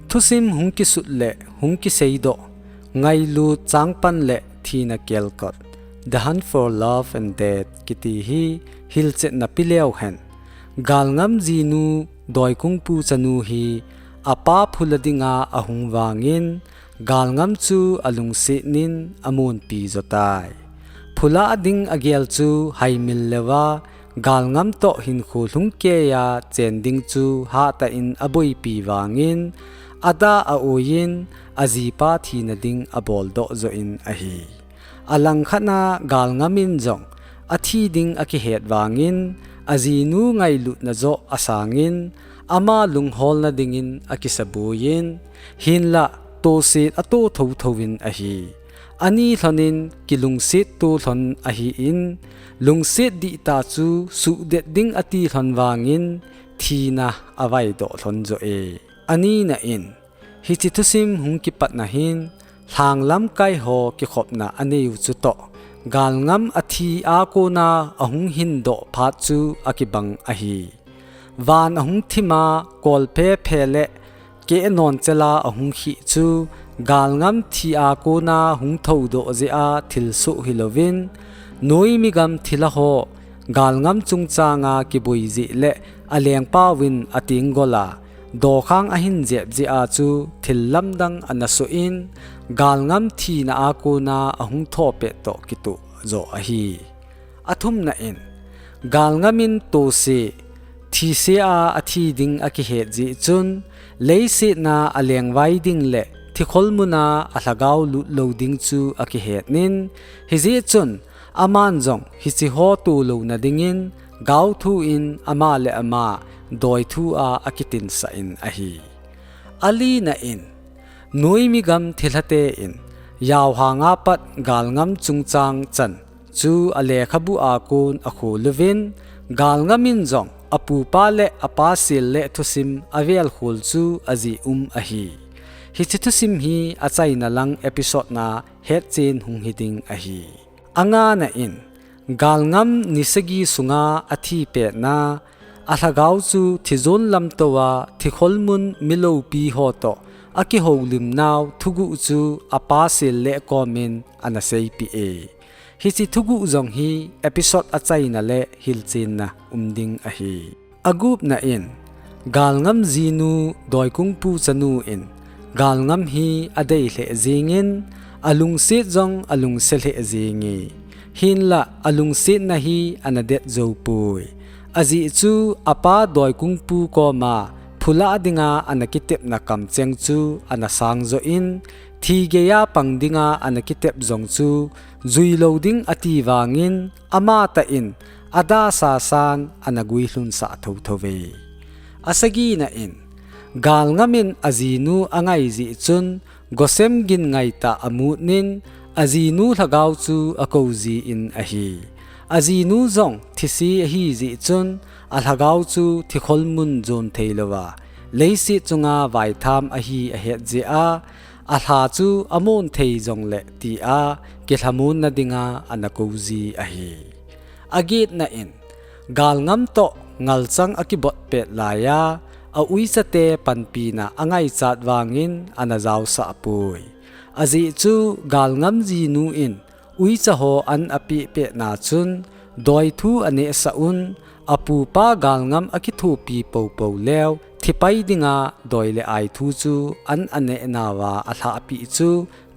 thusim hung kisut le hung kiseidoh, ngailut changpan le thina kelkot, The Hunt for Love and Death kiti hi hilchetna pe leu hen. Galngam jinu Doikungpu chanu hi apa phula dinga ahung vangin, galngam chu alungset in amonpi jo tai. Phula ding agel chu haimil leuva, galngam toh hinkho lhung keiya chen ding chu hatah in aboipi vangin, ada a-oiyin ajipa thina ding aboldoh joh in ahi. Alangkhatna galngam in jong athi ding akihet vangin, ajinu ngailutna joh asangin, ama lungholna dingin akisabuiyin, hinlah toset ato thotho in ahi. Ani lhonin kilungset to lhon ahin, lungset dihtah chu suhdet ding ati lhon vangin thina avaidoh lhon joh e. Anina in, hiche thusim hung kipatna hin, lhang lamkai ho kikhopna aneiu chutoh, galngam athi a kona ahung hindoh phat chu akibang ahi. Van ahung thima, kolphe phe le keh non chela ahung khih chu, galngam thi a kona hung thoudoh jeh a thilsoh hilouvin, noimi gam thilha ho, galngam chungchanga kiboi jeh le alengpauvin atenggol a, dokhang ahin jep jeh a chu thil lamdang ana soh in, galngam thina a kona ahung thopet toh kitoh joh ahi. Athumna in, galngam in tose, thise a athi ding akihet jeh chun, leiset a alengvai ding le thikhol muna alhagao lut lou ding chu akihet in, hijeh chun, aman jong hiche ho tolouna dingin, gaothu in ama le ama doithu a akitinsah in ahi. Alina in, noimi gam thilhate in, jaohanga pat galngam chungchang chan chu alekhabu a kon akhol uvin, galngam in jong apupa le apa sel le thusim avel khol chu ajeh um ahi. Hiche thusim hi achaina lang episode a hetchen hung hiding ahi. Angana in, galngam ni sagi sunga athi petna, alhagao chu thijon lamtouva thikhol mun mi loupi ho toh akihoulimnau thuguh chu apa sel le komin ana seipeh e. Hiche thuguh jong hi episode achaina le hilchenna um ding ahi. Agupna in, galngam jinu Doikungpu chanu in, galngam hi adei lheh jengin, alungset jong alungse lheh jenge. Hinlah alungsetna hi ana det jou poi. Ajeh chu apa Doikungpu koma phulah dinga ana kitepna kamcheng chu ana sangjoh in, thi geiya pang dinga ana kitep jong chu juilou ding ati vangin, amatah in adahsa san ana guilhunsah thotho uve. Asagina in, galngam in ajinu angai jeh chun, Gosem gin ngaitah a mut in, ajinu lhagao chu akou jin ahi. Ajinu jong thise ahi jeh chun, alhagao chu thikhol mun jon theilouva, leiset chunga vaitham ahi ahet jeh a, alha chu amon thei jongle tia, kilhamonna dinga ana kou ji ahi. Agetna in, galngam toh ngalchang akibot pet laiya, auichate panpina angaichat vangin ana jaosah poi. Ajeh chu galngam jinu in uicha ho an apeh petna chun, doithu anehsah un, apupa galngam akithopi poupou leu, thipai dinga doi le aithu chu an aneh nauva alhahpeh chu,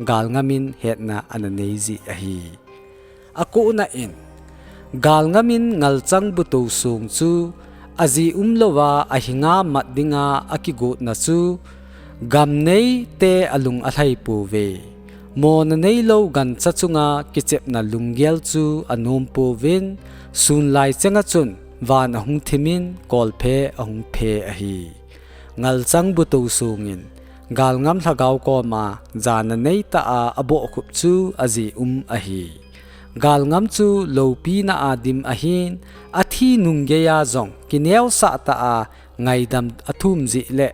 galngam in hetna ana nei jeh ahi. Akona in, galngam in ngalchang butou song chu, aji umlouva ahinga mat dinga akigotna chu, gam neite alung alhai pouve. Mona neilou gancha chunga kichepna lunggel chu anom pouvin, sunlai chenga chun van ahung thim in kolphe ahung phe ahi. Ngalchang butou song in, galngam lhagao koma jana neitah a abohkhup chu aji um ahi. Galngam chu loupina a dim ahin, athi nung geiya jong kineosah tah a ngaidam athum jeh le,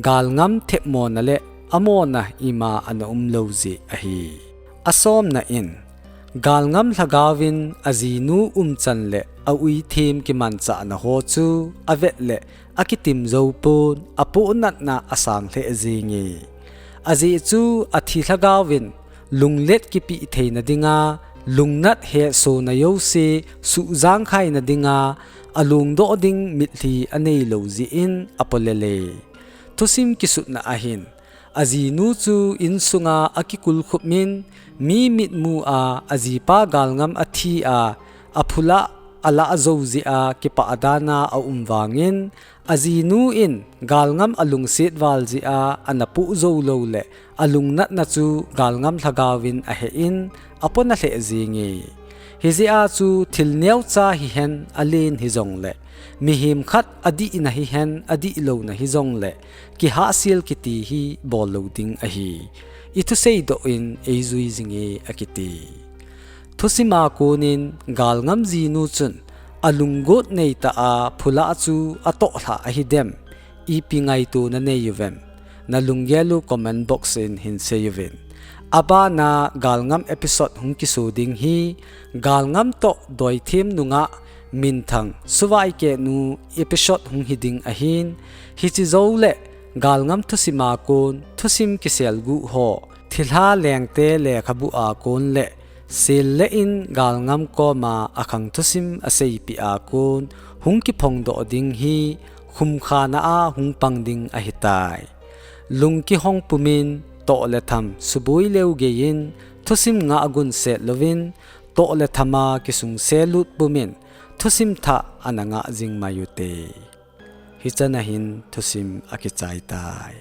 galngam themmona le amona ima ana umlou jeh ahi. Asomna in, galngam lhagao in ajinu umchan le auithem kimanchahna ho chu avet le akitim jou pon, apohnatna asang lheh jenge. Ajeh chu athi lhagao in lunglet kipeh theina dinga, lungnat hesona jouse suhjang khaina dinga, alungdoh ding mitlhi aneilou jeh in apolele. Thusim kisutna ahin, ajinu chu insunga akikulkhup in, mi mitmu a ajipa galngam athi a, aphulah alah jou jeh a kipah dana aum vangin, ajinu in galngam alungset val jeh a ana poh jou lou le, alungnatna chu galngam lhagao in ahe in, apona lheh jenge. Hijeh a chu thil neocha hihen alen hijongle, mihem khat adihna hihen adihlouna hijongle, kihahsel kiti hi bollou ding ahi. Ithusei doh in eijui jinge akiti. Thusima konin galngam jinu chun alunggot neitah a phulah chu atohlhah ahidem, ipi ngaitona nei uvem? Nalunggel u comment box in hinsei uvin. Abana galngam episode hung kiso ding hi, galngam toh doithem nungah minthang suvaikehnu episode hung hiding ahin, hiche joule galngam thusima kon thusim kiselguh ho, thilha lengte lekhabu a kon le, sel le in galngam koma akhang thusim aseipeh a kon hung kiphongdoh ding hi, khumkhana a hung pang ding ahitai. Lung kihong pumin, toh le tham suboi leu geiyin, thusim ngah gunset louvin, toh le thama kisungse lut pumin, thusim thah ana ngah jing mai ute. Hichana hin thusim akichai tai.